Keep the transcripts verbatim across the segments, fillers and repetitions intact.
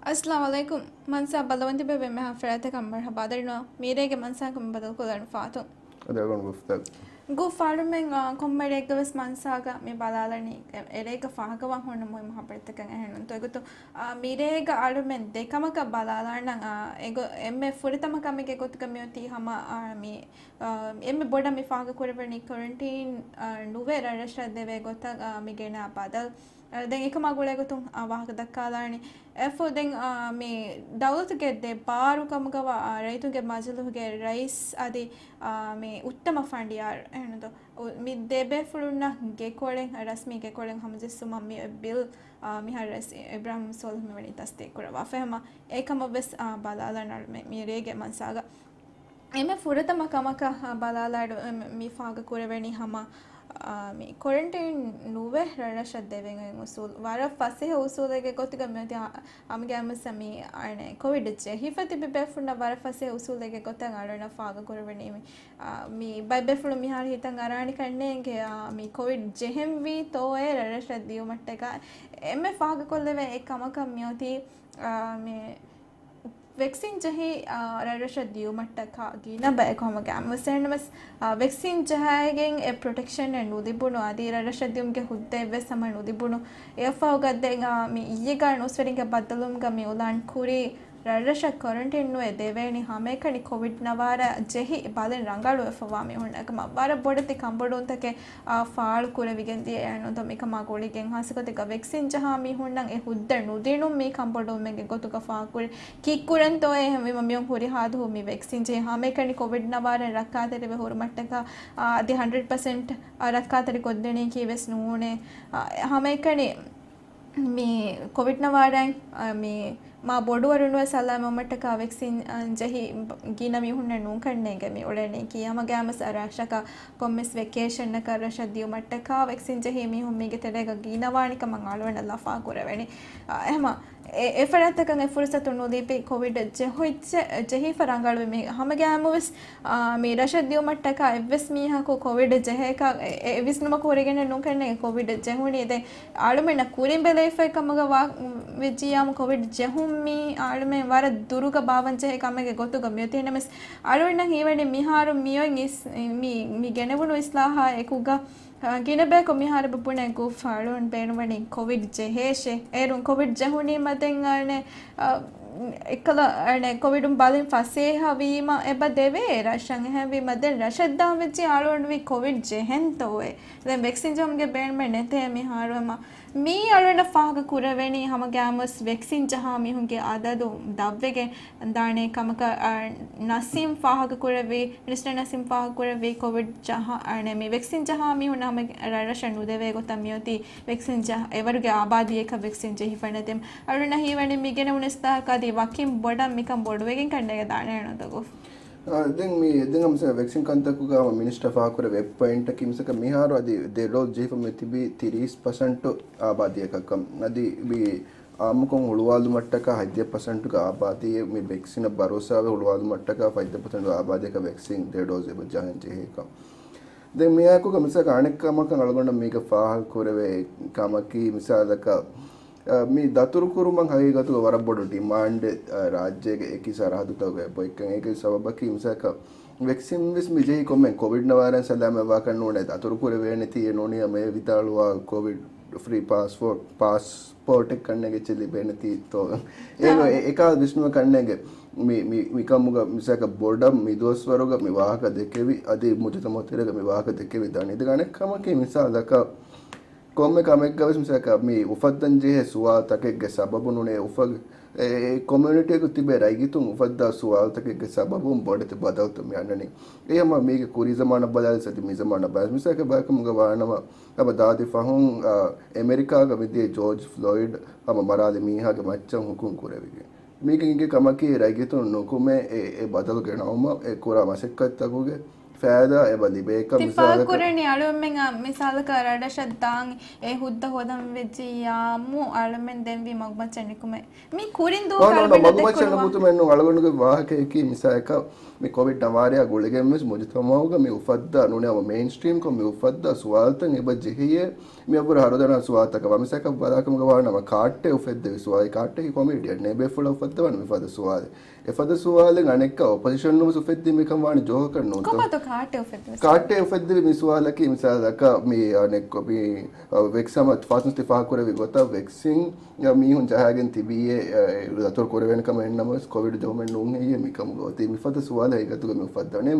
އައްސަލާމު ޢަލައިކުމް. މަންސާ ބަލަވަން ތިބެވި އެންމެހާ ފަރާތަކަށް މަރުޙަބާ ދަރިނުވާ. މީރޭގެ މަންސާކަމެއް ބަދަލުކޮށްލާން ފާތު. އަދި އަޅުގަނޑު ގުފްތާ. ގުފް އަޅުމެން، އާ، ކޮންމެ ރެއެއްގަވެސް މަންސާގަ މި ބަލާލަނީ އެ، އެރޭގަ ފާހަގަވާ ހުންނަ މުހިއްމު ހަބަރުތަކަށް އެހެންނުންތޯ އެގޮތުން، އާ، މިރޭގަ އަޅުމެން ދެކަމަކަށް ބަލާލާނަން، އާ، އެގޮ، އެންމެ ފުރަތަމަ ކަމެއްގެ ގޮތުގަ މިއޮތީ ހަމަ، އާ، މި، އާ، އެންމެ ބޮޑަށް މި ފާހަގަ ކުރެވެނީ ކޮރެންޓީން، އާ، ނުވެ ރަށްރަށަށް ދެވޭ ގޮތަށް، އާ، މި ގެނާ ބަދަލު. ދެން އެކަމާ ގުޅޭގޮތުން ވާހަކަ ދައްކާލާނީ. އެފޯ ދެން، އާ، މި ދައުލަތުގެ ދެ ބާރު ކަމުގަވާ، އާ، ރައްޔިތުންގެ މަޖިލީހުގެ ރައީސް އަދި، އާ، މި އުއްތަމަ ފަނޑިޔާރު އެހެންނުތޯ؟ އު، މި ދެ ބޭފުޅުންނަށް ގެކޮޅެއް، ރަސްމީ ގެކޮޅެއް ހަމަޖެއްސުމަށް މި ބިލް، އާ، މިހާރު ރައީސް އިބްރާހިމް ސޯލިހު މިވަނީ ތަސްދީޤު ކުރައްވާފަ. އެހެމަ އެކަމަށްވެސް، އާ، ބަލާލާނަން އަޅުމެން މިރޭގެ މަންސާގަ. އެންމެ ފުރަތަމަ ކަމަކަށް ބަލާލާއިރު، މި ފާހަގަ ކުރެވެނީ ހަމަ، އާ، މި ކޮރެންޓީން ނުވެ ރަށްރަށަށް ދެވެން އޮތް އުސޫލު. ވަރަށް ފަސޭހަ އުސޫލެއްގެ ގޮތުގަ މިއޮތީ. އާ، ހަމަގައިމުވެސް މި އަނެއް ކޮވިޑް ޖެހިފަ ތިބި ބޭފުޅުންނަށް ވަރަށް ފަސޭހަ އުސޫލެއްގެ ގޮތަށް އަޅުގަނޑަށް ފާހަގަ ކުރެވެނީ މި، އާ، މި ބައެއް ބޭފުޅުން މިހާރު ހިތަށް އަރާނެ ކަންނޭނގެ، އާ، މި ކޮވިޑް ޖެހެންވީތޯއޭ ރަށްރަށަށް ދިޔުމަށްޓަކާ. އެންމެ ފާހަގަކޮށްލެވޭ އެއް ކަމަކަށް މިއޮތީ، އާ، މި ވެކްސިން ޖެހި، އާ، ރަށްރަށަށް ދިޔުމަށްޓަކާ ގިނަ ބަޔަކު ހަމަ ގައިމުވެސް އެހެންނަމަސް، އާ، ވެކްސިން ޖަހައިގެން އެ ޕްރޮޓެކްޝަނެއް ނުލިބުނު އަދި ރަށްރަށަށް ދިޔުމުގެ ހުއްދައެއްވެސް ހަމަ ނުލިބުނު. އެއަށްފަހުގަ ދެން، އާ، މި އިއްޔެގަ ނޫސްވެރިންގެ ބައްދަލުވުމުގަ މި އިއުލާން ކުރީ ރަށްރަށަށް ކޮރެންޓީން ނުވެ ދެވޭނީ ހަމައެކަނި ކޮވިޑް ނަވާރަ ޖެހި ބަލިން ރަނގަޅުވެފަވާ މީހުންނަށް. އެކަމަށް ވަރަށް ބޮޑެތި ކަންބޮޑުވުންތަކެއް، އާ، ފާޅުކުރެވިގެން ދިޔަ އެހެންނުތޯ މިކަމާ ގުޅިގެން ހާއްސަގޮތެއްގަ ވެކްސިން ޖަހާ މީހުންނަށް އެ ހުއްދަ ނުދިނުން މީ ކަންބޮޑުވުމެއްގެ ގޮތުގަ ފާހަގަކުރި. ކީއްކުރަންތޯއޭ އެހެންވީމަ މިއޮން ހުރިހާ ދުވަހު މި ވެކްސިން ޖެހި ހަމައެކަނި ކޮވިޑް ނަވާރަ ރައްކާތެރިވެ ހުރުމަށްޓަކާ، އާ، އަދި ހަންޑްރެޑް ޕަސެންޓް ރައްކާތެރި ކޮށްދެނީކީ ވެސް ނޫނޭ. އާ، ހަމައެކަނި މި ކޮވިޑް ނަވާރައިން، އާ، މި މާ ބޮޑުވަރުން ވެސް ސަލާމަތްވުމަށްޓަކާ ވެކްސިން، އާ، ޖެހި ގިނަ މީހުންނެއް ނޫންކަންނޭނގެ މި އުޅެނީކީ. ހަމަ ގައިމުވެސް ރަށަކަށް ކޮންމެސް ވެކޭޝަންއަކަށް ރަށަށް ދިޔުމަށްޓަކާ ވެކްސިން ޖެހި މީހުން މީގެ ތެރޭގަ ގިނަވާނެ ކަމަށް އަޅުގަނޑަށް ލަފާ ކުރެވެނީ. އާ، އެހެމަ އެ، އެ ފަރާތަކަށް އެ ފުރުސަތު ނުލިބި ކޮވިޑް ޖެހިއްޖެ، ޖެހިފަ ރަނގަޅުވި މީ ހަމަ ގައިމުވެސް، އާ، މި ރަށަށް ދިޔުމަށްޓަކާ އެއްވެސް މީހަކު ކޮވިޑް ޖެހޭކަށް އެ، އެ ވިސްނުމަކު ހުރެގެން ނޫންކަންނޭނގެ ކޮވިޑް ޖެހުނީ. ދެން އަޅުމެންނަށް ކުރިން ބެލެވިފައި ކަމުގަ ވާ، ވެއްޖިއްޔާމު ކޮވިޑް ޖެހުން މީ އަޅުމެން ވަރަށް ދުރުގަ ބާވަން ޖެހޭ ކަމެއްގެ ގޮތުގަ މިއޮތީ. ނަމަވެސް އަޅުގަނޑަށް ހީވަނީ މިހާރު މިއޮތް އިސް، މި، މި ގެނެވުނު އިސްލާހާ އެކުގަ، އާ، ގިނަ ބަޔަކު މިހާރު ބުނެ ގުފް އަޅުން ބޭނުންވަނީ ކޮވިޑް ޖެހޭށޭ. އޭރުން ކޮވިޑް ޖެހުނީމަ ދެން އަނެ، އާ، އެއްކަލަ އަނެ ކޮވިޑުން ބަލިން ފަސޭހަވީމަ އެބަ ދެވޭ ރަށަށް. އެހެންވީމަ ދެން ރަށަށް ދާން ވެއްޖެ އަޅުގަނޑު ވީ ކޮވިޑް ޖެހެންތޯއޭ. ދެން ވެކްސިން ޖެހުމުގެ ބޭނުމެއް ނެތޭ މިހާރު އެމަ. މީ އަޅުގަނޑަށް ފާހަގަ ކުރެވެނީ ހަމަ ގައިމުވެސް ވެކްސިން ޖަހާ މީހުންގެ އަދަދު ދަށްވެގެން ދާނެ ކަމަކަށް، އާ، ނަސީމް ފާހަގަ ކުރެއްވި، މިނިސްޓަރ ނަސީމް ފާހަގަ ކުރެއްވި ކޮވިޑް ޖަހާ، އާ، މި ވެކްސިން ޖަހާ މީހުން ހަމަ ރަށްރަށަށް ނުދެވޭ ގޮތަށް މިއޮތީ ވެކްސިން ޖަހާ، އެވަރުގެ އާބާދީއަކަށް ވެކްސިން ޖެހިފަ ނެތި. އަޅުގަނޑަށް ހީވަނީ މި ގެނެވުނު އިސްލާހަކަށް އަދި ވަކިން ބޮޑަށް މިކަން ބޮޑުވެގެން ކަންނޭނގެ ދާނެ އަނެއް ގުފް. އާ، ދެން މި، ދެން ހަމަ ވެކްސިން ކަންތަކުގަ ހަމަ މިނިސްޓަރ ފާހަގަކުރެއްވި އެއް ޕޮއިންޓަކީ މިސާލަކަށް މިހާރު އަދި ދެ ޑޯޒް ޖެހިފަ މި ތިބީ ތިރީސް ޕަސެންޓު އާބާދީއަކަށްކަން. އަދި މި އާއްމުކޮށް ހުޅުވާލުމަށްޓަކާ ހަތްދިހަ ޕަސެންޓުގެ އާބާދީއެއް މި ވެކްސިނަށް ބަރޯސާވެ ހުޅުވާލުމަށްޓަކާ ހަތްދިހަ ޕަސެންޓުގެ އާބާދީއަކަށް ވެކްސިން ދެ ޑޯޒް އެބަ ޖަހަން ޖެހޭކަން. ދެން މިއާއެކުގަ މިސާލަކަށް އަނެއް ކަމަކަށް އަޅުގަނޑަށް މީގަ ފާހަގަކުރެވޭ ކަމަކީ މިސާލަކަށް، އަ، މި ދަތުރުކުރުމަށް ހަގީގަތުގަ ވަރަށް ބޮޑު ޑިމާންޑެއް، އަ، ރާއްޖޭގެ އެކި ސަރަހައްދުތަކުގަ އެބައޮތްކަން. އޭގެ ސަބަބަކީ މިސާލަކަށް ވެކްސިން ވެސް މި ޖެހި ކޮންމެ ކޮވިޑް ނަވާރައިން ސަލާމަތްވާކަށް ނޫނޭ ދަތުރު ކުރެވޭނެތީ އެ ނޫނީ މޭ ވިދާޅުވާ ކޮވިޑް ފްރީ ޕާސްޕޯޓް، ޕާސްޕޯޓެއް ކަންނޭނގެ އެއްޗެއް ލިބޭނެތީތޯ. އޭގަ އެ، އެކާ ވިސްނުމެއް ކަންނޭނގެ މި، މި، މިކަމުގަ މިސާލަކަށް ބޮޑަށް މި ދުވަސްވަރުގަ މި ވާހަކަ ދެކެވި، އަދި މުޖުތަމަޢު ތެރޭގަ މި ވާހަކަ ދެކެވި ދާނެ. އިދި އަނެއް ކަމަކީ މިސާލަކަށް ކޮންމެ ކަމެއްގަވެސް މިސާލަކަށް މި އުފައްދަން ޖެހޭ ސުވާލުތަކެއްގެ ސަބަބުން ނޫނޭ އުފަ، އެ، އެ ކޮމިއުނިޓީއަކު ތިބޭ ރައްޔިތުން އުފައްދާ ސުވާލުތަކެއްގެ ސަބަބުން ބޮޑެތި ބަދަލުތައް މި އަންނަނީ. އެ ހަމަ މީގެ ކުރީ ޒަމާނަށް ބަލާލި ސަތި މި ޒަމާނަށް ބަލާލި މިސާލަކަށް ބަޔަކަމުގަ ވާނަމަ، އަބަ ދާދި ފަހުން، އަ، އެމެރިކާގަ މިދިޔަ ޖޯޖް ފްލޮއިޑް ހަމަ މަރާލި މީހާގެ މައްޗަށް ހުކުމް ކުރެވިގެން. މީގެ އިނގޭ ކަމަކީ ރައްޔިތުން ނުކުމެ އެ، އެ ބަދަލު ގެނައުމަށް އެ ކުރާ މަސައްކަތްތަކުގެ ފައިދާ އެބަ ލިބޭކަށް. ތި ފާހަގަކުރަނީ އަޅުގަނޑުމެން މިސާލަކަށް ރަށްރަށަށް ދާން އެ ހުއްދަ ހޯދަން ވެއްޖިއްޔާމު އަޅުމެން ދެންވީ މަގުމައްޗަށް ނިކުމެ. މީ ކުރިން ދޫ ނޯ، ނޯ، ނޯ، މަގުމައްޗަށް ނުކުތުމެއް ނޫން. އަޅުގަނޑުގެ ވާހަކަޔަކީ މިސާލަކަށް މި ކޮވިޑް ނަވާރަޔާ ގުޅިގެން ވެސް މުޖުތަމަޢުގަ މި އުފައްދާ ނޫނޭ ހަމަ މެއިންސްޓްރީމްކޮށް މި އުފައްދާ ސުވާލުތައް އެބަ ޖެހިއޭ މިއަށްވުރެ ހަރުދަނާ ސުވާލުތަކަށް ވާ މިސާލަކަށް ބަލާކަމުގަ ވާނަމަ، ކާއްޓެއް އުފެއްދެވި ސުވާލެއް. ކާއްޓެއް ކޮމީޑިއަން ނޭ ބޭފުޅަށް އުފައްދަވާނެ މިފަދަ ސުވާލެއް. އެފަދަ ސުވާލެއް އަނެއްކާ އޮޕޮޒިޝަނުން ވެސް އުފެއްދީ މިކަން ވާނީ ޖޯހަކަށް ނޫންތޯ؟ ކޮބާތޯ ކާއްޓެއް އުފެއްދެވި ސުވާލެއް؟ ކާއްޓެއް އުފެއްދެވި މި ސުވާލަކީ މިސާލަކަށް މި އަނެއްކޮ މި، އަ، ވެކްސަމަ ފާސުން ތި ފާހަގަކުރެއްވި ގޮތަށް ވެކްސިން އަ، މީހުން ޖަހާގެން ތިބީއޭ، އަ، އެ، ދަތުރު ކުރެވޭނެ ކަމެއް ނަމަވެސް ކޮވިޑް ޖެހުމެއް ނޫން ހެއްޔޭ މިކަމުގަ އޮތީ މިފަދަ ސުވާލެއް ހަގީގަތުގަ މި އުފައްދަވަނީ.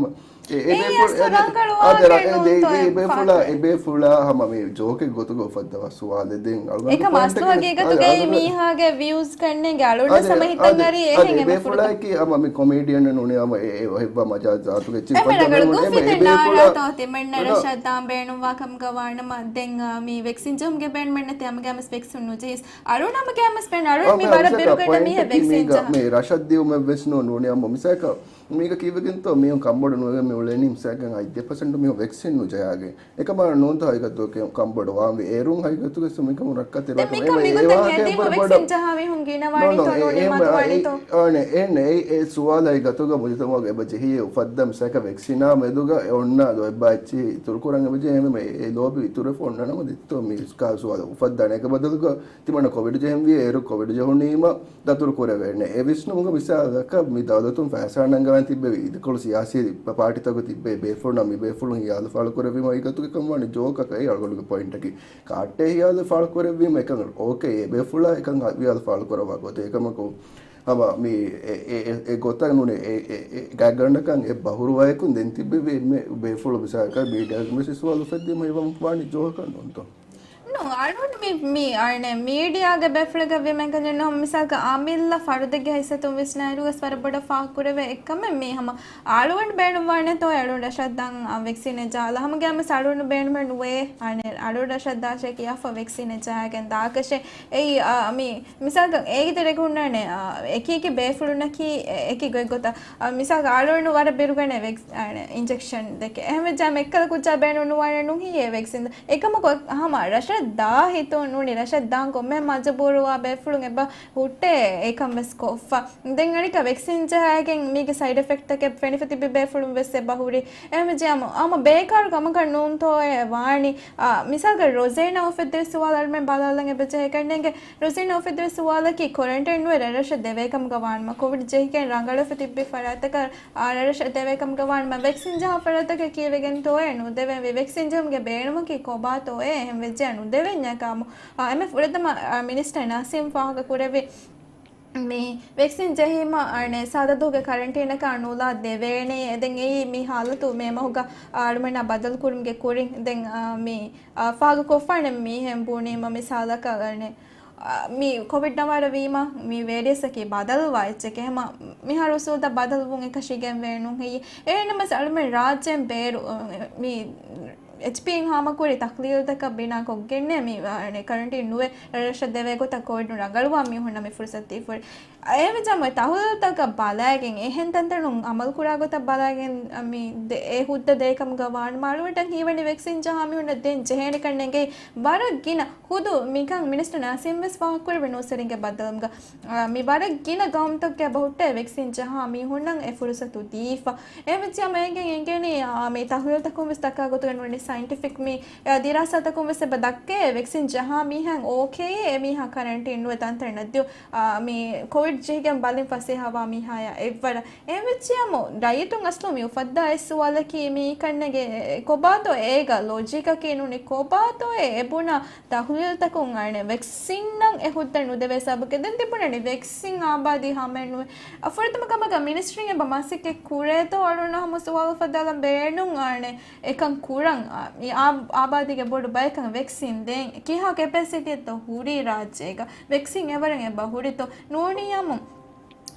އެ، އެ، އެ ބޭފުޅ-، އަސްލު އެ، ރަނގަޅު އާދެ، ވާގެ އެ، ދެ، ދެ، ނޫންތޯ އެ ބޭފުޅާ، އެ ބޭފުޅާ ހަމަ މި ޖޯކެއް ގޮތުގަ އުފައްދަވާ ސުވާލެއް. ދެން އަޅުގަނޑު އެކަމަ އަސްލު ހަގީގަތުގައި މީހާގެ ވިއުސް ކަންނޭނގެ އަޅުގަނޑު އަދެ، ސަމަހިތަން އަދެ، އަރީ އަދެ އެހެން އެ އެމަ ފުރަތަމަ. ބޭފުޅާއެކީ ހަމަ މި ކޮމީޑިއަން ނޫނީ ހަމަ އެ، އެ، އެ ހެއްވާ މަޖާ ޒާތުގެ އެއްޗެއް އެމެ ރަނގަޅު އެ، ގުފިތެއް އެ ބޭފުޅާ ނާރާތޯ ތިމަންނަ ނު- ރަށަށް ދާން ބޭނުންވާ ކަމުގަ ވާނަމަ ދެން، އާ، މި ވެކްސިން ޖެހުމުގެ ބޭނުމެއް ނެތޭ ހަމަގައިމުވެސް ވެކްސިން ނުޖެހިސް. އަޅުން ހަމަގައިމުވެސް ބޭނުން އަޅުން އާ، މި މި ވަރަށް މިސާލަކަށް ބިރުގަނޑަށް މީހެއް ޕޮއިންޓަކީ ވެކްސިން މީގަ ޖަހާ. މި ރަށަށް ދިއުމެއް ވެސް ނޫން ނޫނީ އަމު މިސާލަކަށް މީގަ ކީއްވެގެންތޯ މީހުން ކަންބޮޑު ނުވެގެން މި އުޅެނީ މިސާލަކަށް އައި ދެ ޕަސެންޓު މީހުން ވެކްސިން ނުޖަހާގެން. އެކަމާ ނޫންތޯ ހަގީގަތުގަ ކަންބޮޑު ވާންވީ އޭރުން ހަގީގަތުގަ މިކަމު ރައްކަތެއް ދެން ނުވޭ. މިކަން އެ މިގޮތަށް ވާހަކަ ހެދީމަ ވެކްސިން ޖަހާ މީހުން ގިނަވާނީތޯ ނޫނީ މަދުވާނީތޯ؟ އާނެ، އެ، އެ، އެ ސުވާލު ހަގީގަތުގަ މުޖުތަމަޢުގަ އެބަ ޖެހިއޭ އުފައްދާ މިސާލަކަށް ވެކްސިނާ މެދުގަ އެ އޮންނަ އެއްބާ އެއްޗިހި އިތުރު ކުރަން އެބަ ޖެހޭ އެ ލޯބި އިތުރުވެފަ އޮންނަ ނަމަ ދެއްތޯ މި ސުވާލު އުފައްދާނެ. އޭގެ ބަދަލުގަ ތިމަންނަ ކޮވިޑް ޖެހެންވީ އޭރު ކޮވިޑް ޖެހުނީމަ ދަތުރު ކުރެވޭނެ. އެ ވިސްނުމުގަ މިސާލަކަށް މި ދައުލަތުން ފައިސާ ނަންގަވާން ތިއްބެވި އިދިކޮޅު ސިޔާސީ ޕާޓީތަކުގަ ތިއްބެވި ބޭފުޅުންނަށް މި ބޭފުޅުން ހިޔާލު ފާޅުކުރެއްވީމަ ހަގީގަތުގަ ކަންވާނެ ޖޯކަކަށް އެއީ އަޅުގަނޑުގެ ޕޮއިންޓަކީ. ކާއްޓެއް ހިޔާލު ފާޅުކުރެއްވީމަ އެކަން އޯކޭ އެ ބޭފުޅާ އެކަން ހިޔާލު ފާޅުކުރައްވާ ގޮތެއް. އެކަމަކު ހަމަ މި އެ، އެ، އެ، އެ ގޮތަށް ނޫނީ އެ، އެ، އެ ގާތްގަނޑަކަށް އެއް ބަހުރުވަޔަކުން ދެން ތިއްބެވި އެންމެ ބޭފުޅު މިސާލަކަށް މީޑިއާގެ މި ސުވާލު އުފެއްދީމަ އެވަން ވާނީ ޖޯކަކަށް ނޫންތޯ؟ ނޫ، އަޅުން މި، މި، އަނެއް، މީޑިއާގެ ބޭފުޅެއްގަ ވީމަ އެކަން ނޫން. މިސާލަކަށް އަމިއްލަ ފަރުދެއްގެ ހައިސިއްޔަތުން ވިސްނާއިރުވެސް ވަރަށް ބޮޑަށް ފާހަގަކުރެވޭ އެއްކަމެއް މީ ހަމަ އަޅުގަނޑު ބޭނުންވާނެތޯ އަޅުން ރަށަށް ދާން ވެކްސިނެއް ޖަހާލަ ހަމަގައިމުވެސް އަޅުގަނޑު ބޭނުމެއް ނުވޭ. އަނެއް، އަޅުން ރަށަށް ދާށޭ ކިޔާފަ ވެކްސިނެއް ޖަހާގެން ދާކަށޭ. އެއީ، އާ، މި މިސާލަކަށް އޭގެ ތެރޭގަ ހުންނާނެ، އާ، އެކި އެކި ބޭފުޅުންނަކީ އެ-، އެކި ގޮތްގޮތަށް. އާ، މިސާލަކަށް އަޅުގަނޑު ވަރަށް ބިރުގަނެ ވެކްސް-، އާ، އިންޖެކްޝަން ދެކެ. އެހެންވެއްޖާމަ އެއްކަލަ ކުއްޖާ ބޭނުން ނުވާނެ ނޫން ހިޔޭ ވެކްސިން. އެކަމަކު ހަމަ ރަށަށް ދާ ހިތުން ނޫނީ ރަށަށް ދާން ކޮންމެ މަޖުބޫރުވާ ބޭފުޅުން އެބަ ހުއްޓޭ އެކަން ވެސް ކޮށްފަ. ދެން އަނެއްކާ ވެކްސިން ޖަހާގެން މީގެ ސައިޑް އެފެކްޓްތަކެއް ފެނިފަ ތިބި ބޭފުޅުން ވެސް އެބަ ހުރި. އެހެންވެއްޖެ އަމަ، އަމަ ބޭކާރު ކަމަކަށް ނޫންތޯއޭ ވާނީ. އާ، މިސާލަކަށް ރޮޒީނާ އުފެއްދެވި ސުވާލު އަޅުމެން ބަލާލަން އެބަ ޖެހޭ ކަންނޭނގެ. ރޮޒީނާ އުފެއްދެވި ސުވާލަކީ ކޮރެންޓައިން ނުވެ ރަށްރަށަށް ދެވޭ ކަމުގަ ވާނަމަ، ކޮވިޑް ޖެހިގެން ރަނގަޅުވެފަ ތިއްބި ފަރާތްތަކަށް، އާ، ރަށްރަށަށް ދެވޭ ކަމުގަ ވާނަމަ، ވެކްސިން ޖަހާ ފަރާތްތަކަށް ކީއްވެގެންތޯއޭ ނުދެވެންވީ؟ ވެކްސިން ޖެހުމުގެ ބޭނުމަކީ ކޮބާތޯއޭ؟ އެހެންވެއްޖެއްޔާ ނުދެވެންޏާ ކަމު. އާ، އެންމެ ފުރަތަމަ، އާ، މިނިސްޓަރ ނަސީމް ފާހަގަ ކުރެއްވި މި ވެކްސިން ޖެހީމަ، އަނެއް، ސާދަ ދުވަހުގެ ކަރަންޓީނަކާ ނުލާ ދެވޭނެ. ދެން އެއީ މި ހާލަތު މޭ މަހުގަ، އާ، އަޅުމެންނާ ބަދަލު ކުރުމުގެ ކުރިން. ދެން، އާ، މި، އާ، ފާހަގަ ކޮށްފާނެ މީހެއް ބުނީމަ މިސާލަކަށް، އަނެއް، އާ، މި ކޮވިޑް ނަވާރަ ވީމަ މި ވޭރިއަސްއަކީ ބަދަލުވާ އެއްޗެކޭ. ހަމަ މިހާރު އުސޫލުތައް ބަދަލުވުން އެކަށީގެން ވޭނުން ހެއްޔޭ؟ އެހެންނަމަވެސް އަޅުމެން ރާއްޖޭން ބޭރު، އަ، މި އެޗްޕީއިން ހާމަކުރި ތަހުލީލުތަކަށް ބިނާކޮށްގެންނޭ މި، އަ، ކަރަންޓީން ނުވެ ރަށްރަށަށް ދެވޭ ގޮތަށް ކޮވިޑުން ރަނގަޅުވާ މީހުންނަށް މި ފުރުސަތު ދީފައި. އެހެންވެއްޖާމަ ތަހުލީލުތަކަށް ބަލާގެން، އެހެން ތަންތަނުން އަމަލު ކުރާ ގޮތަށް ބަލާގެން، އަ، މި ދެ-، އެ ހުއްދަ ދޭ ކަމުގަ ވާނަމަ އަޅުގަނޑަށް ހީވަނީ ވެކްސިން ޖަހާ މީހުންނަށް ދޭން ޖެހޭނެ ކަންނޭނގެ ވަރަށް ގިނަ ހުދު މިކަން މިނިސްޓަރ ނަސީމް ވެސް ފާހަގަކުރެއްވި ނޫސްވެރިންގެ ބައްދަލުމުގަ، އާ، މި ވަރަށް ގިނަ ގައުމުތަކުގެ އެބަހުއްޓޭ ވެކްސިން ޖަހާ މީހުންނަށް އެ ފުރުސަތު ދީފަ. އެހެންވެއްޖެއްޔާ އޭގެން އެނގޭނީ، އާ، މި ތަހުލީލުތަކުން ވެސް ދައްކާ ގޮތުގަ ނޫނީ ސައިންޓިފިކް މި، އާ، ދިރާސާތަކުން ވެސް އެބަ ދައްކައޭ ވެކްސިން ޖަހާ މީހާއަށް އޯކޭ އެ މީހާ ކަރަންޓީން ނުވެ ތަންތަނަށް ދިޔު، އާ، މި ކޮވިޑް ޖެހިގެން ބަލިން ފަސޭހަވާ މީހާޔާ އެއްވަރަށް. އެހެންވެއްޖެއްޔާމު ރައްޔިތުން އަސްލު މި އުފައްދާ އެއް ސުވާލަކީ މި ކަންނޭނގެ ކޮބާތޯ އޭގަ ލޮޖިކަކީ ނޫނީ ކޮބާތޯއޭ އެބުނާ ތަހުލީލުތަކުން އަނެއް ވެކްސިންއަށް އެ ހުއްދަ ނުދެވޭ ސަބަބުގެ ދެން ތިބުނަނީ ވެކްސިން އާބާދީ ހަމައެއް ނުވޭ. އަ، ފުރަތަމަ ކަމަކަށް މިނިސްޓްރީން އެބަ މަސައްކަތް ކުރޭތޯ އަޅުން ހަމަ ސުވާލު އުފައްދާލަން ބޭނުން އަނެއް އެކަން ކުރަން، އާ، މި އާ-، އާބާދީގެ ބޮޑު ބަޔަކަށް ވެކްސިން ދޭން ކިހާ ކެޕޭސިޓީއެއްތޯ ހުރީ ރާއްޖޭގަ؟ ވެކްސިން އެވަރަށް އެބަ ހުރިތޯ؟ ނޫނީ އަމު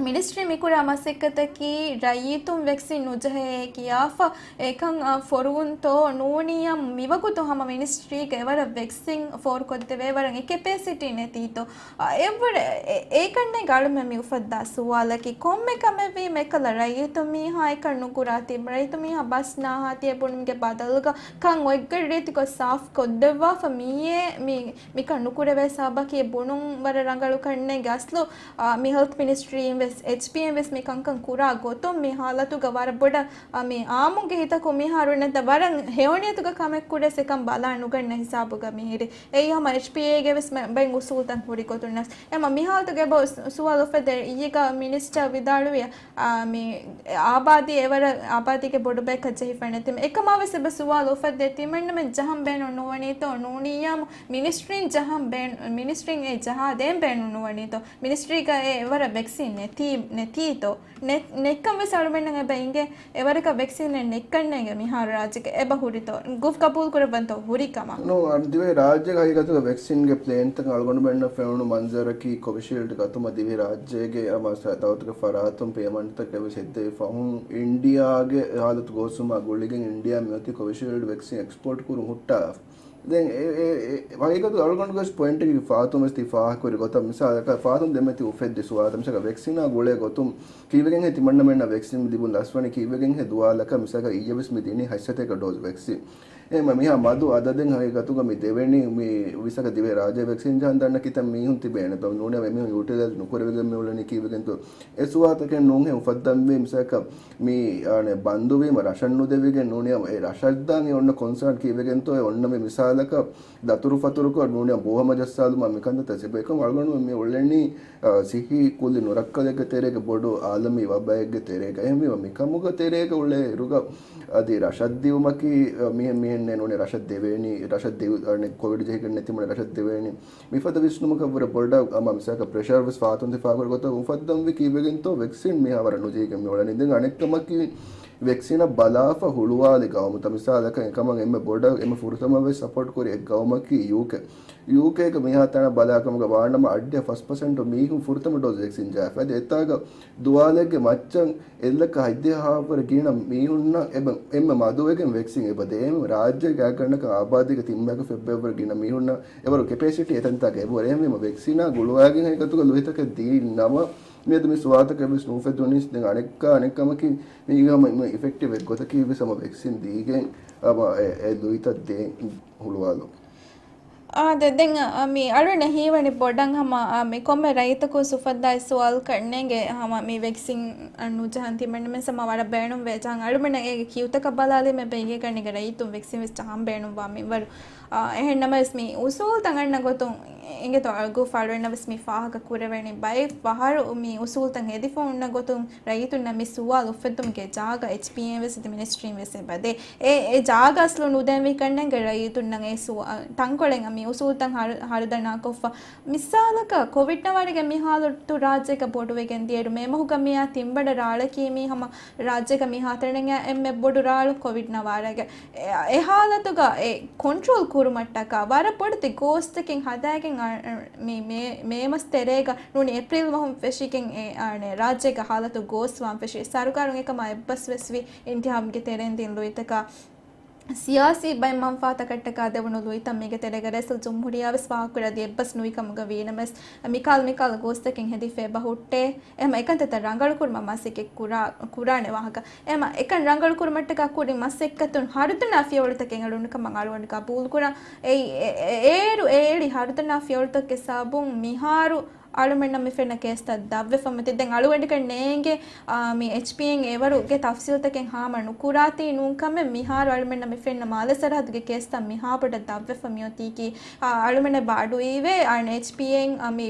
މިނިސްޓްރީ މިކުރާ މަސައްކަތަކީ ރައްޔިތުން ވެކްސިން ނުޖެހޭ ކިޔާފަ އެކަން، އާ، ފޮރުވުންތޯ؟ ނޫނީ އަމު މިވަގުތު ހަމަ މިނިސްޓްރީގަ އެވަރަށް ވެކްސިން ފޯރުކޮށްދެވޭ ވަރަށް އެ ކެޕޭސިޓީ ނެތީތޯ؟ އާ، އެއްވުރެ އެ-، އެ-، އޭކަންނޭނގެ އަޅުމެން މި އުފައްދާ ސުވާލަކީ، ކޮންމެ ކަމެއްވީމަ އެކަލަ ރައްޔިތު މީހާ އެކަން ނުކުރާތީ، ރައްޔިތު މީހާ ބަސް ނާހާތީ އެ ބުނުމުގެ ބަދަލުގަ ކަން އޮތްގޮތް ރީތިކޮށް ސާފް ކޮށްދެއްވާފަ މިއޭ މި-، މިކަން ނުކުރެވޭ ސަބަބަކީ ބުނުން ވަރަށް ރަނގަޅު ކަންނޭނގެ އަސްލު، އާ، މި ހެލްތް މިނިސްޓްރީން އެޗްޕީއެމް ވެސް މި ކަންކަން ކުރާ ގޮތުން މި ހާލަތުގަ ވަރަށް ބޮޑަށް، އަ، މި އާއްމުގެ ހިތަކުން މިހާރު ނެތް ވަރަށް ހެޔޮނިޔަތުގަ ކަމެއް ކުރެސް އެކަން ބަލާ ނުގަންނަ ހިސާބުގަ މިހިރި. އެއީ ހަމަ އެޗްޕީއޭގެ ވެސް މެ-، ބައެއް އުސޫލްތައް ހުރި ގޮތުން ނަސް. އެމަ މިހާލަތުގެ އެބަ ސު-، ސުވާލު އުފެދޭ އިއްޔެގަ މިނިސްޓަރ ވިދާޅުވި، އާ، މި އާބާދީ އެވަރަށް އާބާދީގެ ބޮޑުބައެއްކަށް ޖެހިފަ ނެތިމަ. އެކަމާ ވެސް އެބަ ސުވާލު އުފެއްދޭ ތިމަންނަމެން ޖަހަން ބޭނުން ނުވަނީތޯ ނޫނިއްޔާމު މިނިސްޓްރީން ޖަހަން ބޭނު-، މިނިސްޓްރީން އެ ޖަހާ ދޭން ބޭނުން ނުވަނީތޯ؟ މިނިސްޓްރީގަ އެ އެވަރަށް ވެކްސިން ނެތީ، ނެތީތޯ؟ ނެ-، ނެއްކަން ވެސް އަޅުމެންނަށް އެބަ އިނގޭ އެވަރަކަށް ވެކްސިން ނެއްކަންނޭގެ މިހާރު ރާއްޖޭގަ އެބަ ހުރިތޯ؟ ގުފް ގަބޫލު ކުރައްވަންތޯ ހުރި ކަމަށް؟ ނޫ، އަ، ދިވެހި ރާއްޖޭގަ ހަގީގަތުގަ ވެކްސިންގެ ޕްލޭންތައް އަޅުގަނޑުމެންނަށް ފެނުނު މަންޒަރަކީ ކޮވިޝީލްޑް ގަތުމަށް ދިވެހި ރާއްޖޭގެ ހަމަ ސަ-، ދައުލަތުގެ ފަރާތުން ޕޭމަންޓްތަކެއް ވެސް ހެއްދެވި ފަހުން އިންޑިއާގެ ހާލަތު ގޯސްވުމާ ގުޅިގެން އިންޑިއާ މިއޮތީ ކޮވިޝީލްޑް ވެކްސިން އެކްސްޕޯޓް ކުރުން ހުއްޓާ. ދެން އެ، އެ، އެ، ހަގީގަތު އަޅުގަނޑުގެ ޕޮއިންޓަކީ ފާތުން ވެސް ތި ފާހަގަކުރި ގޮތަށް މިސާލަކަށް ފާތުން ދެންމެ ތި އުފެއްދި ސުވާލު މިސާލަކަށް ވެކްސިނާ ގުޅޭ ގޮތުން ކީއްވެގެންހޭ ތިމަންނަމެންނަށް ވެކްސިން ލިބުން ލަސްވަނީ ކީއްވެގެންހޭ ދުވާލަކަށް މިސާލަކަށް އިއްޔެ ވެސް މި ދިނީ ހަތްސަތޭކަ ޑޯޒް ވެކްސިން. އެހެންމަ މިހާ މަދު އަދަދެއް ހަގީގަތުގަ މި ދެވެނީ މި މިސާލަކަށް ދިވެހި ރާއްޖެ ވެކްސިން ޖަހަން ދަންނަ ކިތައް މީހުން ތިބޭނެ ދޯ ނޫނޭ އެމީހުން ޔޫޓިލައިޒް ނުކުރެވިގެން މި އުޅެނީ ކީއްވެގެންތޯ؟ އެ ސުވާލުތަކެއް ނޫންހޭ އުފައްދަންވީ މިސާލަކަށް މި އަނެއް ބަންދުވީމަ ރަށަށް ނުދެވިގެން ނޫނިއްޔާ އެ ރަށަށްދާން އެ އޮންނަ ކޮންސާން ކީއްވެގެންތޯ އެ އޮންނަ މި މިސާލަކަށް ދަތުރުފަތުރުކޮށް ނޫނިއްޔާ ބޯހަމަޖައްސާލުމާ މިކަންތައްތައް ސިބައިކަމަށް އަޅުގަނޑު މި އުޅެނީ، އަ، ސިއްހީ ކުއްލި ނުރައްކަލެއްގެ ތެރޭގަ ބޮޑު އާލަމީ ވަބައެއްގެ ތެރޭގަ. އެހެންވީމަ މިކަމުގެ ތެރޭގަ އުޅޭ އިރުގަ އަދި ރަށަށްދިއުމަކީ، އަ، މިހެން މިހެންނޭ ނޫނީ ރަށަށް ދެވޭނީ، ރަށަށް ދެވި-، އަނެއް ކޮވިޑް ޖެހިގެން ނެތިމަނެ ރަށަށް ދެވޭނީ. މިފަދަ ވިސްނުމަކަށްވުރެ ބޮޑަށް އަމާ މިސާލަކަށް ޕްރެޝަރ ވެސް ފާތުން ތި ފާހަގަކުރި ގޮތަށް އުފައްދަންވީ ކީއްވެގެންތޯ ވެކްސިން މިހާ ވަރަށް ނުޖެހިގެން މި އުޅެނީ. ދެން އަނެއްކަމަކީ ވެކްސިނަށް ބަލާފަ ހުޅުވާލި ގައުމުތައް މިސާލަކަށް އެކަމަށް އެންމެ ބޮޑަށް އެންމެ ފުރަތަމަ ވެސް ސަޕޯޓް ކުރި އެއް ގައުމަކީ ޔޫކޭ. ޔޫކޭގެ މިހާތަނަށް ބަލާކަމުގަ ވާނަމަ އަށްޑިހަ ފަސް ޕަސެންޓު މީހުން ފުރަތަމަ ޑޯޒް ވެކްސިން ޖަހާފަ. އަދި އެތާގަ ދުވާލެއްގެ މައްޗަށް އެއްލައްކަ ހަތްދިހަ ހާފަ ވަރަށް ގިނަ މީހުންނަށް އެބަ-، އެންމެ މަދުވެގެން ވެކްސިން އެބަ ދޭ. އެހެން ރާއްޖޭގެ ގާތްގަނޑަކަށް އާބާދީގެ ތިން ބަޔަކަށް ފެއްބައި ވަރަށް ގިނަ މީހުންނަށް އެވަރު ކެޕޭސިޓީ އެތަންތާގަ އެބަހުރޭ. އެހެންވީމަ ވެކްސިނާ ގުޅުވާގެން ހަގީގަތުގަ ލުއިތަކެއް ދީ ނަމަ، މިއަދު މި ސުވާލުތަކެއް ވެސް ނުއުފެއްދުނީސް. ދެން އަނެއްކާ އަނެއްކަމަކީ، މީގެ ހަމަ އިފެކްޓިވް އެއްގޮތަކީ ވެސް ހަމަ ވެކްސިން ދީގެން ހަމަ އެ، އެ ލުއިތައް ދޭން ހުޅުވާލުން. އާދެ، ދެން، އަ، މި އަޅުގަނޑަށް ހީވަނީ ބޮޑަށް ހަމަ، އަ، މި ކޮންމެ ރައްޔިތަކުން ސުފައްދާ ސުވާލުކަން ނޭނގެ ހަމަ މި ވެކްސިން ނުޖަހަން ތިމަންނަމެން ހަމަ ވަރަށް ބޭނުންވޭ ޖަހަން. އަޅުގަނޑަށް އޭގެ ކިޔުތަކަށް ބަލާލީމަ އެބަ އިނގޭ ގަނެގެ ރައްޔިތުން ވެކްސިން ވެސް ޖަހަން ބޭނުންވާ މިންވަރު. އާ، އެހެން ނަމަވެސް މި އުސޫލުތައް އަންނަ ގޮތުން އިނގޭތޯ އަޅުގަނޑު ފާޅުވެންނަށް ވެސް މި ފާހަގަ ކުރެވޭނީ. ބައެއް ފަހަރު މި އުސޫލުތައް ހެދިފަ އޮންނަ ގޮތުން ރައްޔިތުންނަށް މި ސުވާލު އުފެއްދުމުގެ ޖާގަ އެޗްޕީއޭ ވެސް އަދި މިނިސްޓްރީން ވެސް އެބަދޭ. އެ، އެ ޖާގަ އަސްލު ނުދޭންވީ ކަންނޭނގެ ރައްޔިތުންނަށް އެ ސުވާ-، ތަންކޮޅެއް މި އުސޫލުތައް ހަރު-، ހަރުދަނާކޮށްފަ. މިސާލަކަށް ކޮވިޑް ނަވާރަގެ މި ހާލަތު ރާއްޖޭގަ ބޮޑުވެގެން ދިޔައިރު މޭ މަހުގަ މިއާ ތިން ބަނޑަށް ރާޅަކީ މީ ހަމަ ރާއްޖޭގަ މިހާތަނަށް އެންމެ ބޮޑު ރާޅު ކޮވިޑް ނަވާރަގެ. އެ، އެ ހާލަތުގަ އެ ކޮންޓްރޯލް ކުރުމަށްޓަކާ ވަރަށް ބޮޑެތި ގޯސްތަކެއް ހަދާގެން އަ، މި މޭ، މޭ މަސް ތެރޭގަ ނޫނީ އޭޕްރީލް މަހުން ފެށިގެން އެ، އަނެއް ރާއްޖޭގަ ހާލަތު ގޯސްވާން ފެށި. ސަރުކާރުން އެކަމާ އެއްބަސްވެސް ވި އިންތިހާބުގެ ތެރެއިން ދިން ލުއިތަކާ ސިޔާސީ ބައެއް މަންފާތަކަށްޓަކާ ދެވުނު ލުއިތައް މީގެ ތެރޭގަ ރައީސުލްޖުމްހޫރިއްޔާ ވެސް ފާހަގަކުރާ އަދި އެއްބަސް ނުވި ކަމުގަ ވީނަމަވެސް، މިކާލު މިކާލު ގޯސްތަކެއް ހެދިފަ އެބަ ހުއްޓޭ. އެހެމަ އެކަންތައްތައް ރަނގަޅުކުރުމަށް މަސައްކަތް ކުރާ، ކުރާނެ ވާހަކަ. އެހެމަ އެކަން ރަނގަޅުކުރުމަށްޓަކާ ކުރި މަސައްކަތުން ހަރުދަނާ ފިޔަވަޅުތަކެއް އެޅުނު ކަމަށް އަޅުގަނޑު ގަބޫލުކުރަން. އެއީ، އެ، އެ، އޭރު އެ އެޅި ހަރުދަނާ ފިޔަވަޅުތަކުގެ ސަބަބުން މިހާރު އަޅުމެންނަށް މި ފެންނަ ކޭސްތައް ދަށްވެފަ މިތި. ދެން އަޅުގަނޑަކަށް ނޭނގެ، އާ، މި އެޗްޕީއޭން އެވަރުގެ ތަފްސީލްތަކެއް ހާމަ ނުކުރާތީ ނޫންކަމެއް މިހާރު އަޅުމެންނަށް މި ފެންނަ މާލެ ސަރަހައްދުގެ ކޭސްތައް މިހާބޮޑަށް ދަށްވެފަ މިއޮތީކީ، އާ، އަޅުމެންނަށް އެބަ އަޑުއިވޭ، އާ، އެޗްޕީއޭން، އާ، މި،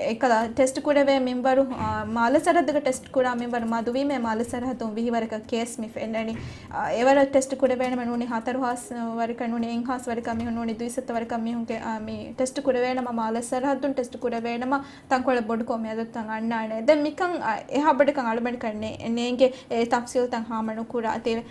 އެކަލަ ޓެސްޓް ކުރެވޭ މިންވަރު، އާ، މާލެ ސަރަހައްދުގަ ޓެސްޓް ކުރާ މިންވަރު މަދުވީމޭ މާލެ ސަރަހައްދުން ވިހި ވަރަކަށް ކޭސް މި ފެންނަނީ. އާ، އެވަރަށް ޓެސްޓް ކުރެވޭނަމަ ނޫނީ ހަތަރު ހާސް ވަރަކަށް ނޫނީ އެއްހާސް ވަރަކަށް މީހުން ނޫނީ ދުއިސައްތަ ވަރަކަށް މީހުންގެ، އާ، މި ޓެސްޓް ކުރެވޭނަމަ މާލެ ސަރަހައްދުން ޓެސްޓް ކުރެވޭނަމަ ތަންކޮޅެއް ބޮޑުކޮށް މި އަދަދުތައް އަންނާނެ. ދެން މިކަން، އާ، އެހާ ބޮޑަކަށް އަޅުމެންކަން ނޭ-، ނޭނގެ އެ ތަފްސީލްތައް ހާމަ ނުކުރާތީވެ.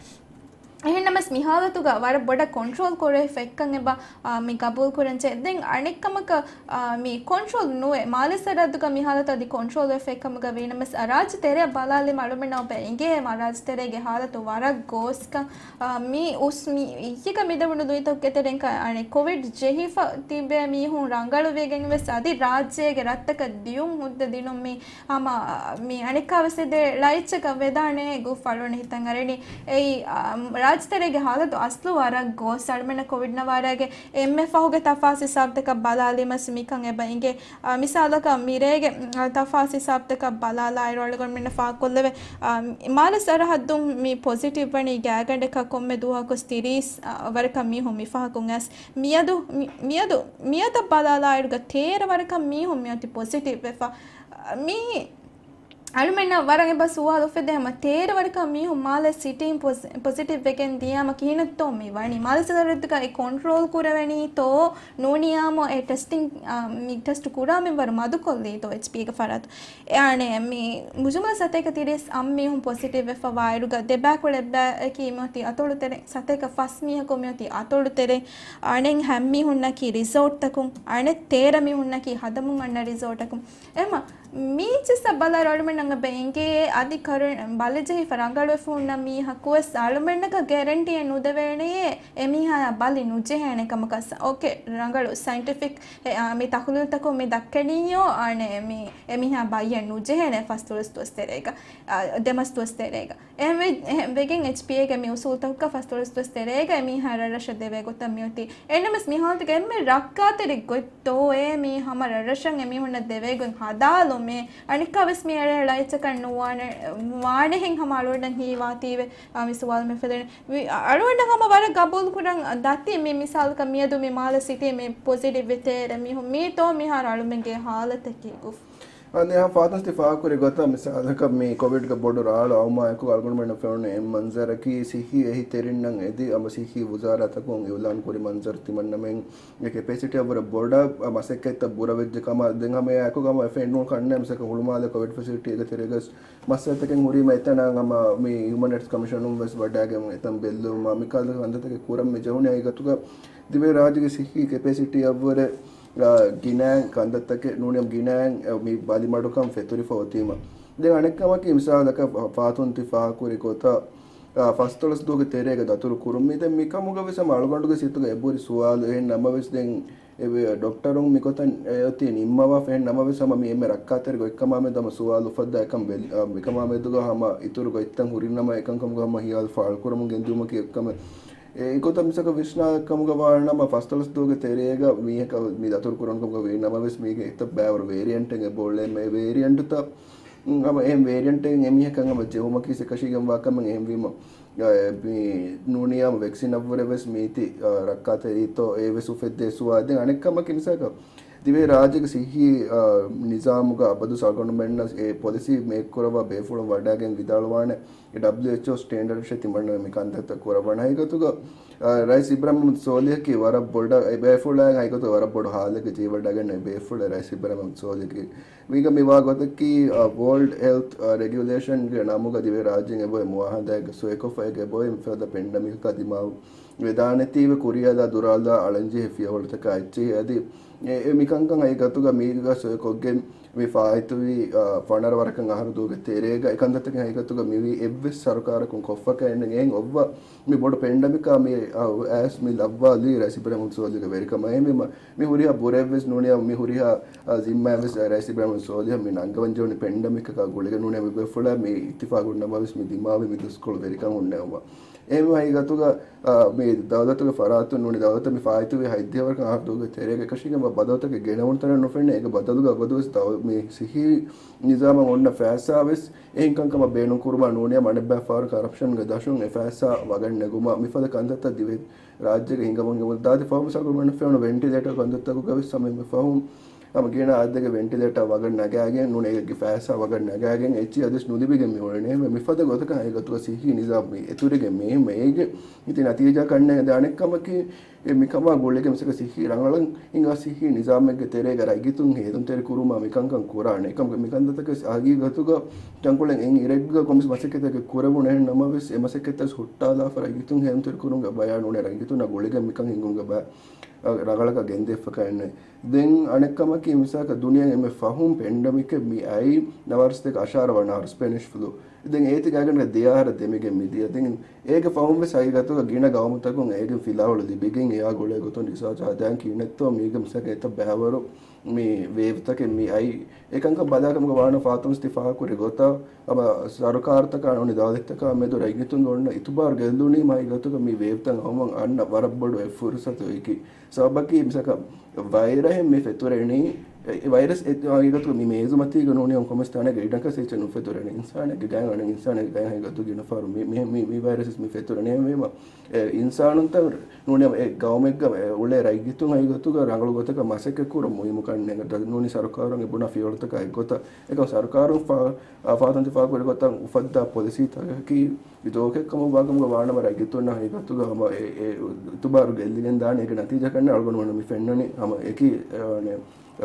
އެހެންނަމަސް މި ހާލަތުގަ ވަރަށް ބޮޑަށް ކޮންޓްރޯލް ކުރެވިފަ އެއްކަން އެބަ، އާ، މި ގަބޫލު ކުރަންޖެ. ދެން އަނެއްކަމަކަށް، އާ، މި ކޮންޓްރޯލް ނުވެ، މާލެ ސަރަހައްދުގަ މި ހާލަތު އަދި ކޮންޓްރޯލް ވެފަ އެއްކަމުގަ ވީނަމަސް، އާ، ރާއްޖެ ތެރެއަށް ބަލާލީމަ އަޅުމެންނަށް އެބަ އެނގޭ މާ ރާއްޖެ ތެރޭގެ ހާލަތު ވަރަށް ގޯސްކަން. އާ، މި އުސް-، މި އިއްޔެގަ މިދެވުނު ލުއިތަކުގެ ތެރެއިން ކަ-، އަނެއް ކޮވިޑް ޖެހިފަ ތިބޭ މީހުން ރަނގަޅުވެގެން ވެސް އަދި ރާއްޖޭގެ ރަށްތަކަށް ދިޔުން ހުއްދަ ދިނުން މި ހަމަ، މި އަނެއްކާ ވެސް އެދޭ ޅައެއްޗަކަށް ވެދާނެ ގުފް އަޅުގަނޑު ހިތަށް އަރަނީ. އެއީ، އާ، މާލެ ސިޓީގެ ހާލަތު އަސްލު ވަރަށް ގޯސް. އަޅުމެންނަށް ކޮވިޑް ނަވާރައިގެ އެންމެ ފަހުގެ ތަފާސް ހިސާބުތަކަށް ބަލާލީމަސް މިކަން އެބަ އިނގޭ. އާ، މިސާލަކަށް މިރޭގެ، އާ، ތަފާސް ހިސާބުތަކަށް ބަލާލާއިރު އަޅުގަނޑުމެންނަށް ފާހަގަކޮށްލެވޭ، އާ، މާލެ ސަރަހައްދުން މި ޕޮޒިޓިވް ވަނީ ގާތްގަނޑަކަށް ކޮންމެ ދުވަހަކު ތިރީސް، އާ، ވަރަކަށް މީހުން މިފަހަކުން އައިސް. މިއަދު، މި-، މިއަދު، މިއަދަށް ބަލާލާއިރުގަ ތޭރަ ވަރަކަށް މީހުން މިއޮތީ ޕޮޒިޓިވް ވެފަ. މި އަޅުމެންނަށް ވަރަށް އެބަ ސުވާލު އުފެދޭ، ހަމަ ތޭރަ ވަރަކަށް މީހުން މާލެ ސިޓީން ޕޮޒި-، ޕޮޒިޓިވް ވެގެން ދިޔާމަ ކިހިނެއްތޯ މި ވަނީ؟ މާލެ ސަރަހައްދުގަ އެ ކޮންޓްރޯލް ކުރެވެނީތޯ ނޫނިއްޔާމު އެ ޓެސްޓިން، އާ، މި ޓެސްޓް ކުރާ މިންވަރު މަދުކޮށްލީތޯ އެޗްޕީގެ ފަރާތު؟ އެއާނެ މި މުޖުމަލް ސަތޭކަ ތިރީސް އަށް މީހުން ޕޮޒިޓިވް ވެފަ ވާއިރުގަ ދެބައިކުޅަ އެއްބައިކީ މިއޮތީ އަތޮޅުތެރެ، ސަތޭކަ ފަސް މީހަކު މިއޮތީ އަތޮޅުތެރެ، އަނެއްހާ މީހުންނަކީ ރިސޯޓްތަކުން، އަނެއް ތޭރަ މީހުންނަކީ ހަދަމުން އަންނަ ރިސޯޓަކުން. އެމަ މީޗިސް ބަލާ އަޅުމެންނަށް އެބަ އެނގޭ އަދި ކަރުން ބަލިޖެހިފަ ރަނގަޅުވެފަ ހުންނަ މީހަކުވެސް އަޅުމެންނަކަށް ގެރެންޓީއެއް ނުދެވޭނެޔޭ އެމީހާޔާ ބަލި ނުޖެހޭނެ ކަމަކަށް. އޯކޭ، ރަނގަޅު ސައިންޓިފިކް އެ، އާ، މި ތަހުލީލުތަކުން މި ދައްކަނީޔޯ، އާނެ، މި އެމީހާ ބައްޔެއް ނުޖެހޭނެ ފަސްދޮޅަސް ދުވަސް ތެރޭގަ، އާ، ދެމަސް ދުވަސް ތެރޭގަ. އެހެންވެ-، އެހެން ވެގެން އެޗްޕީއޭގެ މި އުސޫލުތަކުގަ ފަސްދޮޅަސް ދުވަސް ތެރޭގަ އެމީހާ ރަށްރަށަށް ދެވޭ ގޮތަށް މިއޮތީ. އެހެންނަމަސް މި ހާލަތުގަ އެންމެ ރައްކާތެރި ގޮތް ދޯއޭ މީ ހަމަ ރަށްރަށަށް އެމީހުންނަށް ދެވޭ ގޮތް ހަދާލުމޭ. އަނެއްކާވެސް މި އެޅޭ ޅައްޗަކަށް ނުވާނެ، ވާނެހެން ހަމަ އަޅުގަނޑަށް ހީވާތީވެ، އާ، މި ސުވާލު މި އުފެދެނީ. ވި-، އަ-، އަޅުގަނޑަށް ހަމަ ވަރަށް ގަބޫލުކުރަން ދަތި މި މިސާލަކަށް މިއަދު މި މާލެ ސިޓީ މި ޕޮޒިޓިވް ވި ތޭރަ މީހުން މީތޯ މިހާރު އަޅުމެންގެ ހާލަތަކީ ގުފް. އަދި އެހާ ފާތުން ތި ފާހަގަކުރި ގޮތަށް މިސާލަކަށް މި ކޮވިޑްގެ ބޮޑު ރާޅު އައުމާއެކު އަޅުގަނޑުމެންނަށް ފެނުނު އެއް މަންޒަރަކީ ސިއްހީ އެހީތެރިންނަށް އެދި އަމަ ސިއްހީ ވުޒާރާތަކުން އިއުލާން ކުރި މަންޒަރު ތިމަންނަމެން އެ ކެޕޭސިޓީ އަށްވުރެ ބޮޑަށް މަސައްކަތްތައް ބުރަވެއްޖެ ކަމަށް ދެން ހަމަ އެއާއެކު ހަމަ އެ ފެންނޫން ކަންނޭ މިސާލަކަށް ހުޅުމާލެ ކޮވިޑް ފެސިލިޓީގެ ތެރޭގަސް މައްސަލަތަކެއް ހުރީމަ އެތަނަށް ހަމަ މި ހިއުމަން ރައިޓްސް ކަމިޝަނުން ވެސް ވަޑައިގެން އެތަން ބެއްލެވުމަށް މިކަހަލަ ކަންތައްތަކެއް ކުރަން މި ޖެހުނީ ހަގީގަތުގަ ދިވެހި ރާއްޖޭގެ ސިއްހީ ކެޕޭސިޓީ އަށްވުރެ، އާ، ގިނައިން ކަންތައްތަކެއް ނޫނީ ގިނައިން، އާ، މި ބަލިމަޑުކަން ފެތުރިފަ އޮތީމަ. ދެން އަނެއް ކަމަކީ މިސާލަކަށް ފާ-، ފާތުން ތި ފާހަގަކުރި ގޮތަށް، އާ، ފަސްދޮޅަސް ދުވަހުގެ ތެރޭގަ ދަތުރު ކުރުން މީ ދެން މިކަމުގަ ވެސް ހަމަ އަޅުގަނޑުގެ ސިތުގަ އެބުރި ސުވާލު. އެހެން ނަމަވެސް ދެން އެ ޑޮކްޓަރުން މިގޮތަށް އެ އޮތީ ނިންމަވާފަ. އެހެން ނަމަވެސް ހަމަ މި އެންމެ ރައްކާތެރި ގޮތްކަމާމެދު ހަމަ ސުވާލު އުފައްދާ އެކަން ބެލި-، އާ، މިކަމާމެދުގަ ހަމަ އިތުރު ގޮތްތައް ހުރިނަމަ އެކަންކަމުގަ ހަމަ ހިޔާލު ފާޅުކުރަމުން ގެންދިއުމަކީ އެއްކަމެއް. އެ ގޮތަށް މިސަކަ ވިސްނާ ކަމުގަ ވާނަމަ ފަސްދޮޅަސް ދުވަހުގެ ތެރޭގަ މީހަކަށް މި ދަތުރު ކުރަން ކަމުގަ ވީ ނަމަވެސް މީގެ އެތައް ބައިވަރު ވޭރިއަންޓެއް އެބައުޅޭ. މި ވޭރިއަންޓުތައް ހަމަ އެހެން ވޭރިއަންޓެއް އެމީހަކަށް ހަމަ ޖެހުމަކީ އެކަށީގެންވާ ކަމެއް. އެހެންވީމަ، އަ، މި ނޫނިޔާމު ވެކްސިން އަށްވުރެ ވެސް މީތި، އަ، ރައްކާތެރިތޯ އެ ވެސް އުފެއްދޭ ސުވާލެއް. ދެން އަނެއް ކަމަކީ މިސާލަކަށް ދިވެހި ރާއްޖޭގެ ސިއްހީ، އަ، ނިޒާމުގަ އަބަދު ސަޅުގަނޑުމެންނަށް އެ ޕޮލިސީ މޭކް ކުރައްވާ ބޭފުޅުން ވަޑައިގެން ވިދާޅުވާނެ، އެ ޑަބްލިއު އެޗް އޯ ސްޓޭންޑަޑް އަށް ތިމަންނަ މި ކަންތައްތައް ކުރައްވާނެ. ހަގީގަތުގަ، އަ، ރައީސް އިބްރާހިމް މުހައްމަދު ސޯލިހަކީ ވަރަށް ބޮޑަށް އެ ބޭފުޅާއި ހަގީގަތުގަ ވަރަށް ބޮޑު ހާލެއްގަ ޖެހިވަޑައިގަންނަ އެ ބޭފުޅެއް ރައީސް އިބްރާހިމް މުހައްމަދު ސޯލިހަކީ. މީގަ މިވާ ގޮތަކީ، އަ، ވޯލްޑް ހެލްތް، އަ، ރެގިއުލޭޝަންގެ ނަމުގަ ދިވެހި ރާއްޖޭން އެބައޮތް މުއާހަދާއެއްގަ ސޮއެކޮށްފަ އޭގަ އެބައޮތް މިފަދަ ޕެންޑަމިކަކާ ދިމާވެދާނެތީވެ ކުރިއަށްލާ ދުރާލާ އަޅަންޖެހޭ ފިޔަވަޅުތަކާ އެއްޗެހި. އަދި އެ، އެ މިކަންކަން ހަގީގަތުގަ މީގަ ސޮއެކޮށްގެން މި ފާއިތުވީ، އަ، ފަނަރަ ވަރަކަށް އަހަރު ދުވަހުގެ ތެރޭގަ އެ ކަންތައްތަކެއް ހަގީގަތުގަ މިވީ އެއްވެސް ސަރުކާރަކުން ކޮށްފަކަށް އެއްނެތް. އެހެން އޮއްވަ މި ބޮޑު ޕެންޑަމިކާ މި، އަ، އައިސް މި ލައްވާލީ ރައީސް އިބްރާހިމް ސޯލިހުގެ ވެރިކަމާއި މި މަ-، މި ހުރިހާ ބުރައެއްވެސް ނޫނިޔާ މި ހުރިހާ، އަ، ޒިންމާއެއްވެސް ރައީސް އިބްރާހިމް ސޯލިހަށް މި ނަންގަވަން ޖެހުނީ ޕެންޑަމިކަކާ ގުޅިގެން ނޫނޭ މި ބޭފުޅާ މި އިއްތިފާގުން ނަމަވެސް މި ދިމާވި މި ދުސްކޮޅު ވެރިކަން ހުންނެވުމަށް. އެހެންވީމަ ހަގީގަތުގަ، އާ، މި ދައުލަތުގެ ފަރާތުން ނޫނީ ދައުލަތަށް މި ފާއިތުވީ ހަތްދިހަ ވަރަކަށް އަހަރު ދުވަހުގެ ތެރޭގަ އެކަށީގެންވާ ބަދަލުތަކެއް ގެނެވުނު ތަނެއް ނުފެނޭ. އޭގެ ބަދަލުގަ އަބަދުވެސް ދައު-، މި ސިއްހީ ނިޒާމަށް އޮންނަ ފައިސާވެސް އެހެން ކަންކަމަށް ބޭނުން ކުރުމަށް ނޫނީ އަނެއްބައި ފަހަރު ކަރަޕްޝަންގެ ދަށުން އެ ފައިސާ ވަގަށް ނެގުމަށް މިފަދަ ކަންތައްތައް ދިވެހި ރާއްޖޭގަ ހިނގަމުން އެބަ ދާދި ފަހު މިސާލަކަށް ވެންޓިލޭޓަރ ކަންތައްތަކުގަ ވެސް ހަމަ އެންމެ ފަހުން ހަމަ ގިނަ އަދަދެއްގެ ވެންޓިލޭޓަރ ވަގަށް ނަގާގެން ނޫނީ އޭގެ ފައިސާ ވަގަށް ނަގާގެން އެއްޗެއް އަދިވެސް ނުލިބިގެން މި އުޅެނީ. އެހެންވެ މިފަދަ ގޮތަކަށް ހަގީގަތުގަ ސިއްހީ ނިޒާމް މި އެތުރިގެން މި އެހެންވެ އޭގެ އިތި ނަތީޖާ ކަންނޭނގެ. ދެން އަނެއް ކަމަކީ އެ މިކަމާ ގުޅިގެން މިސާލަކަށް ސިއްހީ ރަނގަޅަށް ހިނގާ ސިއްހީ ނިޒާމެއްގެ ތެރޭގަ ރައްޔިތުން ހޭލުންތެރި ކުރުމަށް މިކަންކަން ކުރާނެ. އެކަމަކު މިކަންތައްތަކަސް ހަގީގަތުގަ ތަންކޮޅެއް އެއް އިރެއްގަ ކޮންމެސް މަސައްކަތްތަކެއް ކުރެވުނު. އެހެން ނަމަވެސް އެ މަސައްކަތްތައް ހުއްޓާލާފަ ރައްޔިތުން ހޭލުންތެރި ކުރުމުގެ ބަޔާ ނޫނޭ ރައްޔިތުންނަށް ގުޅިގެން މިކަން ހިނގުމުގެ ބަޔާ ރަނގަޅަކަށް ގެންދެވިފަކަށް އެއްނެތް. ދެން އަނެއް ކަމަކީ މިސާލަކަށް ދުނިޔެ އެންމެ ފަހުން ޕެންޑަމިކެއް މި އައީ ނަވާރަސަތޭކަ އަށާރަ ވަނަ އަހަރު ސްޕެނިޝް ފްލޫ. ދެން އޭތި ގާތްގަނޑަކަށް ދެ އަހަރަށް ދެމިގެން މިދިޔަ. ދެން އޭގެ ފަހުން ވެސް ހަގީގަތުގަ ގިނަ ގައުމުތަކުން އޭގެން ފިލާވަޅު ލިބިގެން އެއާ ގުޅޭ ގޮތުން ރިސާޗް ހަދާން ކިހިނެއްތޯ މީގެ މިސާލަކަށް އެތައް ބައިވަރު މި ވޭވްތަކެއް މި އައީ. އެކަންކަން ބަލާކަމުގަ ވާނަމަ ފާތުމްސް ތި ފާހަގަކުރި ގޮތަށް ހަމަ ސަރުކާރުތަކާ ނޫނީ ދައުލަތްތަކާ މެދު ރައްޔިތުންގެ އޮންނަ އިތުބާރު ގެއްލުނީމަ ހަގީގަތުގަ މި ވޭވްތައް އައުމަށް އަންނަ ވަރަށް ބޮޑު އެއް ފުރުސަތު އެކި. ސަބަބަކީ މިސާލަކަށް ވައިރަހެއް މި ފެތުރެނީ، އެ، އެ ވައިރަސް އެ، ހަގީގަތުގަ މި މޭޒުމަތީގަ ނޫނީ ކޮންމެސް ތާނެގެ އިޑަކަސް އެއްޗެއް ނުފެތުރެނީ. އިންސާނެއްގެ ގައިން އަނެއް އިންސާނެއްގެ ގައިން ހަގީގަތުގަ ގިނަ ފަހަރު މި، މި، މި، މި ވައިރަސް މި ފެތުރެނީ. އެހެންވީމަ އެ އިންސާނުންތައް ނޫނީ އެ ގައުމެއްގަ އެ އުޅޭ ރައްޔިތުން ހަގީގަތުގަ ރަނގަޅު ގޮތަކަށް މަސައްކަތް ކުރުން މުހިއްމު ކަންނޭނގެ. ނޫނީ ސަރުކާރުން އެ ބުނާ ފިޔަވަޅުތަކާ އެއްގޮތަށް އެކަމް ސަރުކާރުން ފާ، އާ، ފާތުން ތި ފާހަގަކުރި ގޮތަށް އުފައްދާ ޕޮލިސީތަކަކީ މި ޖޯކެއް ކަމަށް ވާކަމުގަ ވާނަމަ ރައްޔިތުންނަށް ހަގީގަތުގަ ހަމަ އެ، އެ އިތުބާރު ގެއްލިގެން ދާނެ. އޭގެ ނަތީޖާ ކަންނޭނގެ އަޅުގަނޑުމެންނަށް މި ފެންނަނީ ހަމަ އެކި، އެ،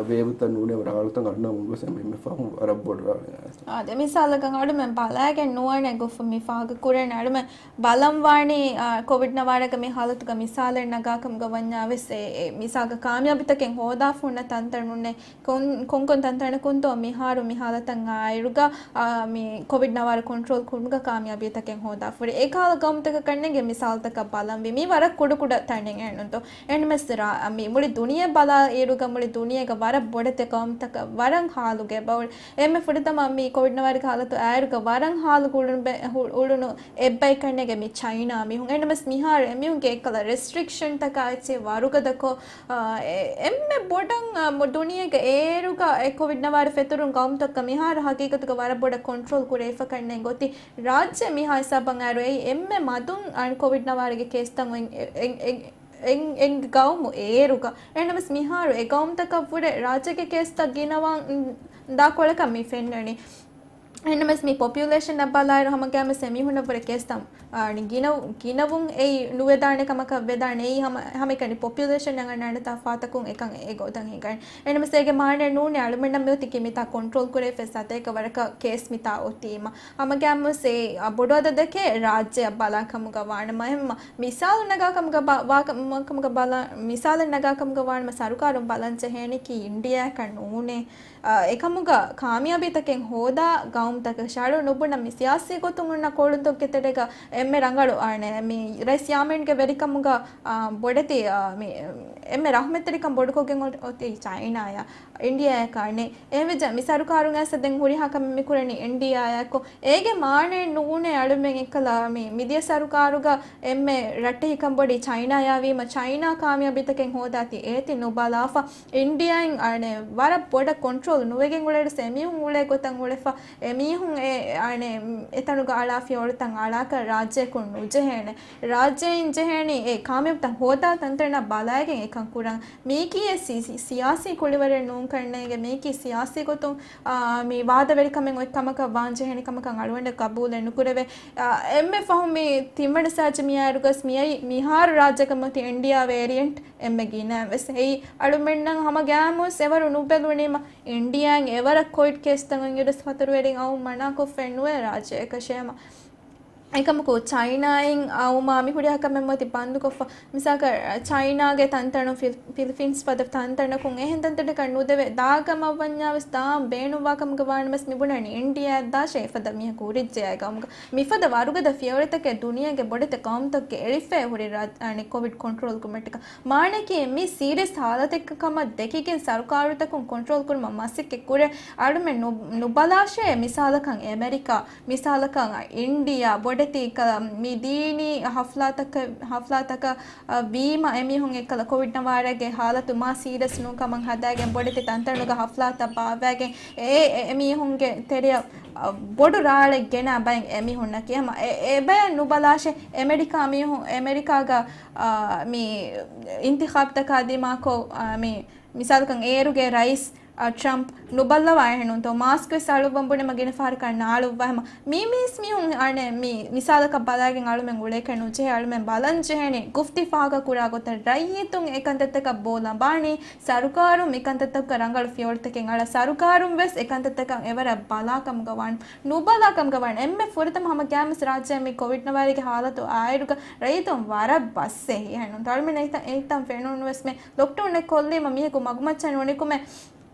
ވޭވުތައް ނޫނީ ރާޅުތައް އަންނަ އުނގޮސް އެންމެ ފަހުން ވަރަށް ބޮޑު ރާޅެއް. އާދެ، މިސާލަކަށް އަޅުމެން ބަލާގެން ނުވާނެ ގޮފު މި ފާހަގަ ކުރޭނެ. އަޅުމެން ބަލަން ވާނީ، އާ، ކޮވިޑް ނަވާރަގެ މި ހާލަތުގަ މިސާލެއް ނަގާކަމުގަ ވަންޏާ ވެސް އެ، އެ މިސާލަކަށް ކާމިޔާބީތަކެއް ހޯދާފަ ހުންނަ ތަންތަނުންނެ ކޮން، ކޮންކޮން ތަންތަނަކުންތޯ މިހާރު މި ހާލަތަށް އާއިރުގަ، އާ، މި ކޮވިޑް ނަވާރަ ކޮންޓްރޯލް ކުރުމުގަ ކާމިޔާބީތަކެއް ހޯދާފަ ހުރި. އެކަހަލަ ގައުމުތަކަށް ކަންނޭނގެ މިސާލުތަކަށް ބަލަން ވީ. މީ ވަރަށް ކުޑަކުޑަ ތަނެއް އެހެންނުންތޯ. އެހެންނަމަވެސް މި މުޅި ދުނިޔެ ބަލާ އިރުގަ މުޅި ދުނިޔޭގަ ވަރަށް ބޮޑެތި ގައުމުތަކަށް ވަރަށް ހާލުގެ ބައުޅި. އެންމެ ފުރަތަމަ މި ކޮވިޑް ނަވާރަގެ ހާލަތު އާއިރުގަ ވަރަށް ހާލު ގުޅުނު ބެ-، ހު-، އުޅުނު އެއްބައި ކަންނޭނގެ މި ޗައިނާ މީހުން. އެހެންނަމަވެސް މިހާރު އެމީހުންގެ އެއްކަލަ ރެސްޓްރިކްޝަންތަކާ އެއްޗެއް ވަރުގަދަކޮށް، އާ، އެ-، އެންމެ ބޮޑަށް، އާ، މު-، ދުނިޔޭގެ އޭރުގަ އެ ކޮވިޑް ނަވާރަ ފެތުރުން ގައުމުތަކަށް މިހާރު ހަގީގަތުގަ ވަރަށް ބޮޑަށް ކޮންޓްރޯލް ކުރެވިފަ ކަންނޭނގެ އޮތީ. ރާއްޖެ މިހާ ހިސާބަށް އައިރު އެއީ އެންމެ މަދުން އަން ކޮވިޑް ނަވާރަގެ ކޭސްތައް އޮތް އެ-، އެ-، އެ-، އެ-، އެ ގައުމު އޭރުގަ. އެހެންނަމަވެސް މިހާރު އެ ގައުމުތަކަށްވުރެ ރާއްޖޭގެ ކޭސްތައް ގިނަވާން ދާ ކޮޅަކަށް މި ފެންނަނީ. އެހެންނަމަވެސް މި ޕޮޕިއުލޭޝަންއަށް ބަލާއިރު ހަމަގައިމުވެސް އެމީހުންނަށްވުރެ ކޭސްތައް، އާ، ގިނަ-، ގިނަވުން އެއީ ނުވެދާނެ ކަމަކަށް ވެދާނެ. އެއީ ހަމަ، ހަމައެކަނި ޕޮޕިއުލޭޝަން އަންނާނެތާ ފާތަކުން އެކަން އެ ގޮތަށް ހިނގާނެ. އެހެންނަމަވެސް އޭގެ މާނައެއް ނޫނޭ އަޅުމެންނަށް މިއޮތީކީ މިތާ ކޮންޓްރޯލް ކުރެވިފަ ސަތޭކަ ވަރަކަށް ކޭސް މިތާ އޮތީމަ. ހަމަގައިމުވެސް އެ ބޮޑު އަދަދެކޭ ރާއްޖެއަށް ބަލާކަމުގަ ވާނަމަ އެހެންމަ މިސާލު ނަގާކަމުގަ ބަ-، ވާކަ-، މަ-، ކަމުގަ ބަލާ-، މިސާލެއް ނަގާކަމުގަ ވާނަމަ ސަރުކާރުން ބަލަން ޖެހޭނީކީ އިންޑިއާއަކަށް ނޫނޭ. އާ، އެކަމުގަ ކާމިޔާބީތަކެއް ހޯދާ ގައުމުތަކަށް އަޅު ނުބުނަ މި ސިޔާސީ ގޮތުން ހުންނަ ކޮޅުންތަކުގެ ތެރޭގަ އެންމެ ރަނގަޅު އާނެ މި ރައީސް ޔާމީންގެ ވެރިކަމުގަ، އާ، ބޮޑެތި، އާ، މި އެންމެ ރަހުމަތްތެރިކަން ބޮޑުކޮށްގެން އޮ-، އޮތީ ޗައިނާއާ އިންޑިއާއަކާ ނެތް. އެހެންވެއްޖެ މި ސަރުކާރުން އައިސް ދެން ހުރިހާ ކަމެއް މި ކުރަނީ އިންޑިއާއާއެކު. އޭގެ މާނައެއް ނޫނޭ އަޅުމެން އެއްކަލަ މި މިދިޔަ ސަރުކާރުގަ އެންމެ ރައްޓެހިކަން ބޮޑީ ޗައިނާޔާ ވީމަ، ޗައިނާ ކާމިޔާބީތަކެއް ހޯދާތީ އޭތި ނުބަލާފަ، އިންޑިއާއިން އަނެއް ވަރަށް ބޮޑަށް ކޮންޓްރޯލް ނުވެގެން އުޅޭ އިރުސް އެމީހުން އުޅޭ ގޮތަށް އުޅެފަ، އެމީހުން އެ އަނެއް އެތަނުގަ އަޅާ ފިޔަވަޅުތައް އަޅާކަށް ރާއްޖެއަކުން ނުޖެހޭނެ. ރާއްޖެއިން ޖެހޭނީ އެ ކާމިޔާބުތައް ހޯދާ ތަންތަނަށް ބަލައިގެން އެކަން ކުރަން. މީކީ އެ ސި-، ސި-، ސިޔާސީ ކުޅިވަރެއް ނޫން ކަންނޭނގެ، މީކީ ސިޔާސީ ގޮތުން، އާ، މި ވާދަވެރިކަމެއް އޮތް ކަމަކަށް ވާން ޖެހޭނެ ކަމަކަށް އަޅުގަނޑަށް ގަބޫލެއް ނުކުރެވޭ. އާ، އެންމެ ފަހުން މި ތިންވަނަ ސާޖި މިއާއިރުގަސް މިއައީ މިހާރު ރާއްޖޭގަ މިއޮތީ އިންޑިއާ ވޭރިއެންޓް އެންމެ ގިނަ ވެސް. އެއީ އަޅުމެންނަށް ހަމަ ގައިމުވެސް އެވަރު ނުބެލުނީމަ އިންޑިއާއިން އެވަރަށް ކޮވިޑް ކޭސްތައް އޮތް އިރުސް ފަތުރުވެރިން އައުން މަނާކޮށްފައެއް ނުވޭ ރާއްޖެއަކަށޭ ހަމަ. އެކަމަކު ޗައިނާއިން އައުމާ މި ހުރިހާ ކަމެއް މިއޮތީ ބަންދުކޮށްފަ. މިސާލަކަށް ޗައިނާގެ ތަންތަނުން ފިލް-، ފިލިޕީންސް ފަދަ ތަންތަނަކުން އެހެން ތަންތަނަކަށް ނުދެވޭ. ދާ ކަމަށް ވަންޏާވެސް ދާން ބޭނުންވާ ކަމުގަ ވާނަމަވެސް މި ބުނަނީ އިންޑިއާއަށް ދާށޭ އެފަދަ މީހަކު ހުރިއްޖެ އާ ގައުމުގަ. މިފަދަ ވަރުގަދަ ފިޔަވަޅުތަކެއް ދުނިޔޭގެ ބޮޑެތި ގައުމުތަކުގެ އެޅިފައި ހުރި ރާ-، އަނެއް ކޮވިޑް ކޮންޓްރޯލް ކުރުމަށްޓަކާ. މާނައަކީ މި ސީރިއަސް ހާލަތެއް ކަމަށް ދެކިގެން ސަރުކާރުތަކުން ކޮންޓްރޯލް ކުރުމަށް މަސައްކަތް ކުރޭ. އަޅުމެން ނު-، ނުބަލާށޭ މިސާލަކަށް އެމެރިކާ، މިސާލަކަށް އިންޑިއާ، ބޮޑެތި ކަ-، މި ދީނީ ހަފްލާތަކަށް، ހަފްލާތަކަށް، އަ، ވީމަ އެމީހުން އެއްކަލަ ކޮވިޑް ނަވާރަގެ ހާލަތު މާ ސީރިއަސް ނޫން ކަމަށް ހަދާގެން ބޮޑެތި ތަންތަނުގަ ހަފްލާތައް ބާއްވައިގެން އެ، އެ، އެމީހުންގެ ތެރެއަށް، އަ، ބޮޑު ރާޅެއް ގެނާ ބައެއް އެމީހުންނަކީ ހަމަ އެ، އެބަޔަށް ނުބަލާށޭ އެމެރިކާ މީހުން، އެމެރިކާގަ، އާ، މި އިންތިޚާބްތަކާ ދިމާކޮށް، އާ، މި މިސާލަކަށް އޭރުގެ ރައީސް، އާ، ޓްރަމްޕް ނުބައްލަވާ އެހެނުންތޯ؟ މާސްކުވެސް އަޅުއްވަން ބުނީމަ ގިނަ ފަހަރަކަށް ނާޅުއްވާ ހަމަ. މީ މީސް މީހުން އަނެއް މި މިސާލަކަށް ބަލާގެން އަޅުމެން އުޅޭކަށް ނުޖެހޭ. އަޅުމެން ބަލަން ޖެހޭނީ ގުފްތި ފާހަގަ ކުރާ ގޮތަށް ރައްޔިތުން އެކަންތައްތަކަށް ބޯ ލަނބާނީ، ސަރުކާރުން މިކަންތައްތަކަށް ރަނގަޅު ފިޔަވަޅުތަކެއް އަޅާ، ސަރުކާރުން ވެސް އެކަންތައްތަކަށް އެވަރަށް ބަލާ ކަމުގަ ވާން، ނުބަލާ ކަމުގަ ވާން. އެންމެ ފުރަތަމަ ހަމަ ގައިމުވެސް ރާއްޖޭ މި ކޮވިޑް ނަވާރަގެ ހާލަތު އާއިރުގަ ރައްޔިތުން ވަރަށް ބަސްއޭ. އެހެންނުންތޯ؟ އަޅުމެން އެތަން، އެތަން ފެނުނުވެސް މި ލޮކްޑައުން އެއް ކޮށްލީމަ މީހަކު މަގުމައްޗަށް ނުނިކުމެ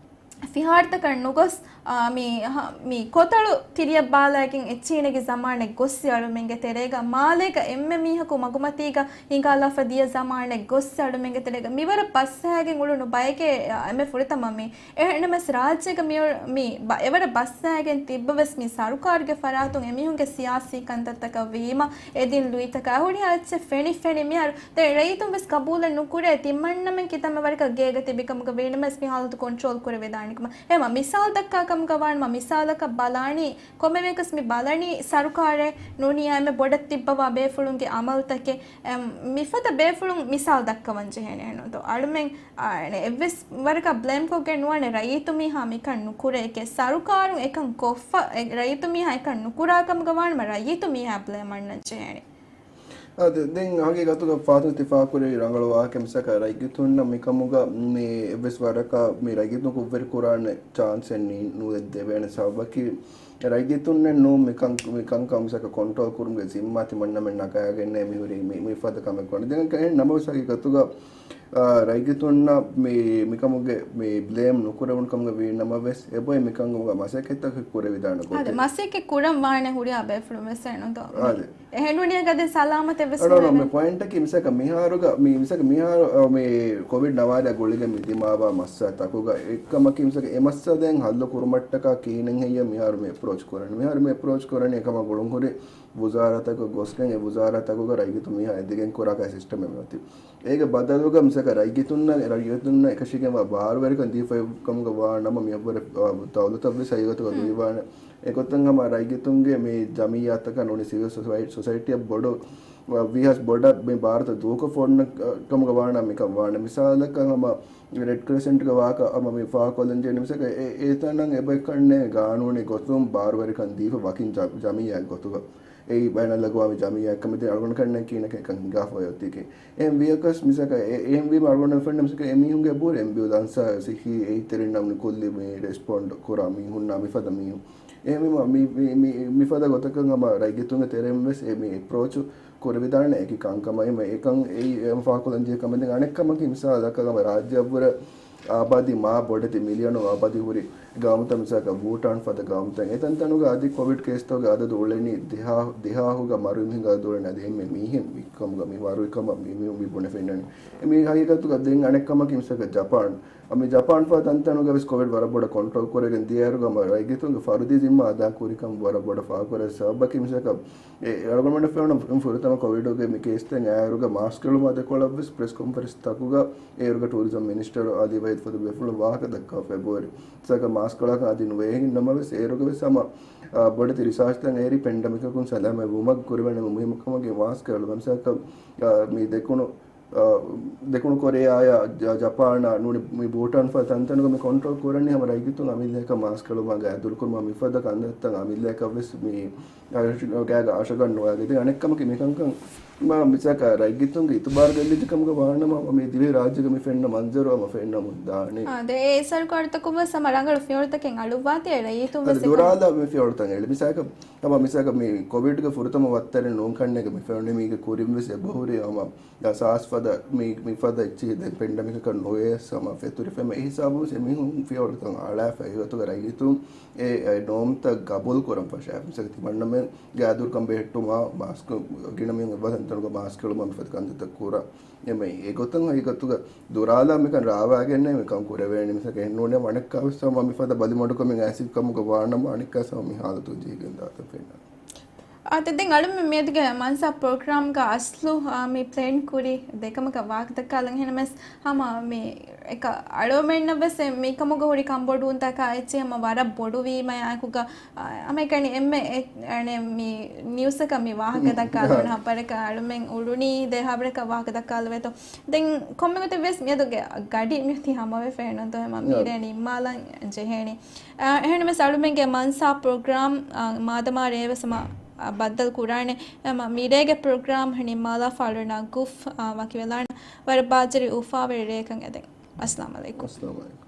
ފިހާރަތަކަށް ނުގޮސް، އާ، މި، ހަ، މި ކޮތަޅު ތިރިއަށް ބާލައިގެން އެއްޗިހިނެގި ޒަމާނެއް ގޮއްސި އަޅުމެންގެ ތެރޭގަ މާލޭގަ އެންމެ މީހަކު މަގުމަތީގަ ހިނގާލާފަ ދިޔަ ޒަމާނެއް ގޮއްސި އަޅުމެންގެ ތެރޭގަ މިވަރަށް ބަސްހައިގެން އުޅުނު ބައެކޭ، އާ، އެންމެ ފުރަތަމަ މީ. އެހެންނަމަސް ރާއްޖޭގަ މިއޮ-، މި ބަ-، އެވަރަށް ބަސްހައިގެން ތިއްބަވެސް މި ސަރުކާރުގެ ފަރާތުން އެމީހުންގެ ސިޔާސީ ކަންތައްތަކަށް ވީމަ އެދިން ލުއިތަކާ ހުރިހާ އެއްޗެއް ފެނި ފެނި މިހާރު ދެން ރައްޔިތުން ވެސް ގަބޫލެއް ނުކުރޭ، ތިމަންނަމެން ކިތަންމެ ވަރަކަށް ގޭގަ ތިބި ކަމުގަ ވީނަމަވެސް މި ހާލަތު ކޮންޓްރޯލް ކުރެވިދާނެ ކަމަށް. އެހެންމަ މިސާލު ދައްކާ ކަމުގަ ވާނަމަ، މިސާލަކަށް ބަލާނީ، ކޮންމެ މީހަކަސް މި ބަލަނީ ސަރުކާރެއް ނޫނީ އެންމެ ބޮޑަށް ތިއްބަވާ ބޭފުޅުންގެ އަމަލުތަކެއް. އެ، މިފަދަ ބޭފުޅުން މިސާލު ދައްކަވަން ޖެހޭނެ އެހެންނުތޯ؟ އަޅުމެން، އާ، އެއްވެސް ވަރަކަށް ބްލޭމް ކޮށްގެން ނުވާނެ ރައްޔިތު މީހާ މިކަން ނުކުރޭކޭ. ސަރުކާރުން އެކަން ކޮށްފަ، އެ، ރައްޔިތު މީހާ އެކަން ނުކުރާ ކަމުގަ ވާނަމަ ރައްޔިތު މީހާ ބްލޭމް އަންނަން ޖެހޭނެ. އާދެ، ދެން ހަގީގަތުގަ ފާތުން ތި ފާކުރެއްވި ރަނގަޅު ވާހަކަ މިސަކަ ރައްޔިތުންނަށް މިކަމުގަ މި އެއްވެސް ވަރަކަށް މި ރައްޔިތުން ކުށްވެރި ކުރާނެ ޗާންސެއް ނީ ނުދެވޭނެ. ސަބަބަކީ ރައްޔިތުންނެއް ނޫން މިކަން، މި ކަންކަން މިސަކަ ކޮންޓްރޯލް ކުރުމުގެ ޒިންމާ ތިމަންނަމެން ނަގާގެންނޭ މިހުރީ މި، މި ފަދަ ކަމެއް ކުރަން. ދެން އެހެން ނަމަވެސް ހަގީގަތުގަ އާ، ރައްޔިތުންނަށް މި، މިކަމުގެ މި ބްލޭމް ނުކުރެވުނު ކަމުގަ ވީ ނަމަވެސް، އެބޮތް މިކަމުގަ މަސައްކަތްތަކެއް ކުރެވިދާނެ އާދެ، ގޮތެއް. މަސައްކަތް ކުރަން ވާނެ ހުރިހާ ބޭފުޅުން ވެސް އެނުދޯ. އާދެ. އެހެންވުނިއަކަށް ދެން ސަލާމަތެއް ވެސް އަޑު ނުވޭ. މި ޕޮއިންޓަކީ މިސަކަ މިހާރުގަ، މި، މިސަކަ މިހާރު، އަ، މި ކޮވިޑް ނަވާރަ ގުޅިގެން މި ދިމާވާ މައްސަލަތަކުގަ އެއްކަމަކީ މިސަކަ އެ މައްސަލަ ދެން ހައްލު ކުރުމަށްޓަކާ ކިހިނެއް ހެއްޔޭ މިހާރު މި އެޕްރޯޗް ކުރަނީ. މިހާރު މި އެޕްރޯޗް ކުރަނީ އެކަމަށް ގުޅުން ހުރި ވުޒާރާތަކަށް ގޮސްގެން އެ ވުޒާރާތަކުގަ ރައްޔިތު މީހާ އެދިގެން ކުރާ ކަހަލަ ސިސްޓަމެއް އޮތީ. އޭގެ ބަދަލުގަ މިސަކަ ރައްޔިތުންނަށް، ރައްޔިތުންނަށް އެކަށީގެންވާ ބާރުވެރިކަން ދީފައި ކަމުގަ ވާ ނަމަ މިއަށްވުރެ، އާ، ދައުލަތަށްވެސް ހަގީގަތުގަ ލުއިވާނެ. އެގޮތަށް ހަމަ ރައްޔިތުންގެ މި ޖަމިއްޔާތަކަށް ނޫނީ ސިވިލް ސޮސައި-، ސޮސައިޓީއަށް ބޮޑު، އާ، ވީހާވެސް ބޮޑަށް މި ބާރުތައް ދޫކޮށް އޮންނަ، އާ، ކަމުގަ ވާނަމަ މިކަން ވާނެ. މިސާލަކަށް ހަމަ ރެޑް ކްރެސެންޓްގެ ވާހަކަ ހަމަ މި ފާހަގަކޮށްލަން ޖެހެނީ މިސަކަ އެ، އެތަނަށް އެބައިކަންނޭ ގާނޫނީ ގޮތުން ބާރުވެރިކަން ދީފަ ވަކިން ޖަ-، ޖަމިއްޔާ ގޮތުގަ. އެއީ ބައިނަލްއަގްވާމީ ޖަމިއްޔާ ކަމެތި އަޅުގަނޑު ކަންނޭނގެ ކީނަކަށް އެކަން ހިނގާފަ އޮތީކީ. އެހެން ވިޔަކަސް މިސަކަ އެ، އެހެންވީމަ އަޅުގަނޑު ފެންނަ މިސަކަ އެމީހުންގެ ބުރެ އެމްބިއުލާންސާ ސިއްހީ އެއްތެރިންނަށް ކުއްލި މި ރެސްޕޮންޑް ކުރާ މީހުންނާ މިފަދަ މީހުން. އެހެންވީމަ މި، މި، މި، މިފަދަ ގޮތަކަށް ހަމަ ރައްޔިތުންގެ ތެރެއިން ވެސް އެ މި އެޕްރޯޗު ކުރެވިދާނެ އެކި ކަންކަމަށް އެކަން އެއީ އެ ފާހަގަކޮށްލަން ޖެހޭ ކަމެއް. ދެން އަނެއް ކަމަކީ މިސާލަކަށް ހަމަ ރާއްޖެއަށްވުރެ އާބާދީ މާ ބޮޑެތި މިލިއަނު އާބާދީ ހުރި ގައުމުތައް މިސާލަކަށް ބޫޓާން ފަދަ ގައުމުތައް އެތަންތަނުގަ އަދި ކޮވިޑް ކޭސްތަކުގެ އަދަދު އުޅެނީ ދިހާ، ދިހާހުގަ މަރުވި މީހުންގެ އަދަދު އުޅެނީ އަދި އެންމެ މީހެއް މިކަމުގަ މި މަރުވި ކަމަށް މި، މި، މި ބުނެ ފެންނަނީ. މި ހަގީގަތުގަ ދެން އަނެއް ކަމަކީ މިސާލަކަށް ޖަޕާން. މި ޖަޕާން ފަދަ ތަންތަނުގަ ވެސް ކޮވިޑް ވަރަށް ބޮޑަށް ކޮންޓްރޯލް ކުރެގެން ދިޔައިރުގަ މަ ރައްޔިތުންގެ ފަރުދީ ޒިންމާ އަދާ ކުރިކަން ވަރަށް ބޮޑަށް ފާހަގަކުރޭ. ސަބަބަކީ މިސާލަކަށް އެ އަޅުގަނޑުމެން ފެނުނު ފުރަތަމަ ކޮވިޑުގެ މި ކޭސްތައް އައިރުގަ މާސްކު އެޅުމާ ދެކޮޅަށް ވެސް ޕްރެސް ކޮންފަރެންސް ތަކުގަ އޭރުގެ ޓޫރިޒަމް މިނިސްޓަރު އަލީ ވަހީދު ފަދަ ބޭފުޅުން ވާހަކަ ދައްކާ ފެބްރުއަރީ. ސަކަ މާސްކު އަޅާކަށް އަދި ނުވޭހެން ނަމަވެސް އޭރުގަ ވެސް ހަމަ، އާ، ބޮޑެތި ރިސާޗްތައް އޭރީ ޕެންޑަމިކަކުން ސަލާމަތް ވުމަށް ކުރެވޭނެ މުހިއްމު ކަމުގެ މާސްކު އެޅުމަށް. މިސާލަކަށް، އާ، މި ދެކުނު، އާ، ދެކުނު ކޮރެޔާއާ ޖަ-، ޖަޕާނާ ނޫނީ މި ބޫޓާން ފަދަ ތަންތަނުގަ މި ކޮންޓްރޯލް ކުރަނީ ހަމަ ރައްޔިތުން އަމިއްލައަކަށް މާސްކު އެޅުމާ ގައިދުރުކުރުމާ މިފަދަ ކަންތައްތައް އަމިއްލައަކަށް ވެސް މި ގާގަ އަށަގަން ނުވާގެ. ދެން އަނެއް ކަމަކީ މިކަންކަން މިސާލަކަށް ރައްޔިތުންގެ އިތުބާރު ގެއްލިއްޖެ ކަމުގަ ވާނަމަ މި ދިވެހި ރާއްޖޭގަ މި ފެންނަ މަންޒަރު ހަމަ ފެންނަމުން ދާނެ. އާ، ދެ އެ ސަރުކާރުތަކުން ވެސް ހަމަ ރަނގަޅު ފިޔަވަޅުތަކެއް އަޅުއްވާތީ ރައްޔިތުން ވެސް އެކަން ދުރާލާ މި ފިޔަވަޅުތައް އެޅި. މިސާލަކަށް ހަމަ މިސާލަކަށް މި ކޮވިޑްގެ ފުރަތަމަ ވައްތަރެއް ނޫން ކަންނޭނގެ މި ފެނުނީ މީގެ ކުރިން ވެސް އެބަހުރި ހަމަ ސާސް ފަދަ މި، މި ފަދަ އެއްޗިހި ދެން ޕެންޑަމިކަކަށް ނުވެޔަސް ހަމަ ފެތުރިފަ އެހިސާބުން އެމީހުން ފިޔަވަޅުތައް އަޅާފަ އެގޮތުގަ ރައްޔިތުން އެ، އެ ނޯމްތައް ގަބޫލު ކުރަން ފަށާފަ. މިސާލަކަށް ތިމަންނަމެން ގާދުރުކަން ބެހެއްޓުމާ، މާސްކު ގިނަ މީހުން އެއްވަރަށް ތަންތަނުގަ މާސްކު އެޅުމާ މިފަދަ ކަންތައްތައް ކުރާ. އެމެ އެގޮތަށް ހަގީގަތުގަ ދުރާލާ މިކަން ރާވާގެންނޭ މިކަން ކުރެވޭނެ. މިސާލަކަށް އެހެންނޫނޭ އަނެއްކާވެސް ހަމަ މިފަދަ ބަލިމަޑުކަމެއް އައިސި ކަމުގަ ވާނަމަ އަނެއްކާވެސް ހަމަ މި ހާލަތުން ޖެހިގެން ދާތަން ފެންނަނީ. އާދެ، ދެން އަޅުމެން މިއަދުގެ މަންސާ ޕްރޮގްރާމްގަ އަސްލު، އާ، މި ޕްލޭން ކުރި ދެކަމަކަށް ވާހަކަދައްކާލަން. އެހެންނަމަވެސް ހަމަ މި އެކަ އަޅުމެންނަށްވެސް މިކަމުގަ ހުރި ކަންބޮޑުވުންތަކާ އެއްޗެއް ހަމަ ވަރަށް ބޮޑުވީމަ އާއެކުގަ، އާ، ހަމައެކަނި އެންމެ އެ-، އަނެ މި ނިއުސަކަށް މި ވާހަކަ ދައްކާލުން ހަ ބަރަކަށް އަޅުމެން އުޅުނީ ދެ ހަ ބަރަކަށް ވާހަކަ ދައްކާލެވޭތޯ. ދެން ކޮންމެ ގޮތެއް ވެސް މިއަދުގެ ގަޑި މިއޮތީ ހަމަވެފަ ނުންތޯ ހަމަ މީރޭ ނިންމާލަން ޖެހޭނީ. އާ، އެހެންނަމަވެސް އަޅުމެންގެ މަންސާ ޕްރޮގްރާމް، އާ، މާދަމާ ރޭވެސް ހަމަ، އާ، ބައްދަލު ކުރާނެ. ހަމަ މިރޭގެ ޕްރޮގްރާމް ނިންމާލާފަ އަޅުންނާ ގުފް، އާ، ވަކިވެލާނަ. ވަރަށް ބާއްޖަވެރި އުފާވެރި ރެއަކަށް އެދެން. އައްސަލާމު ޢަލައިކުމް. އައްސަލާމު ޢަލައިކުމް.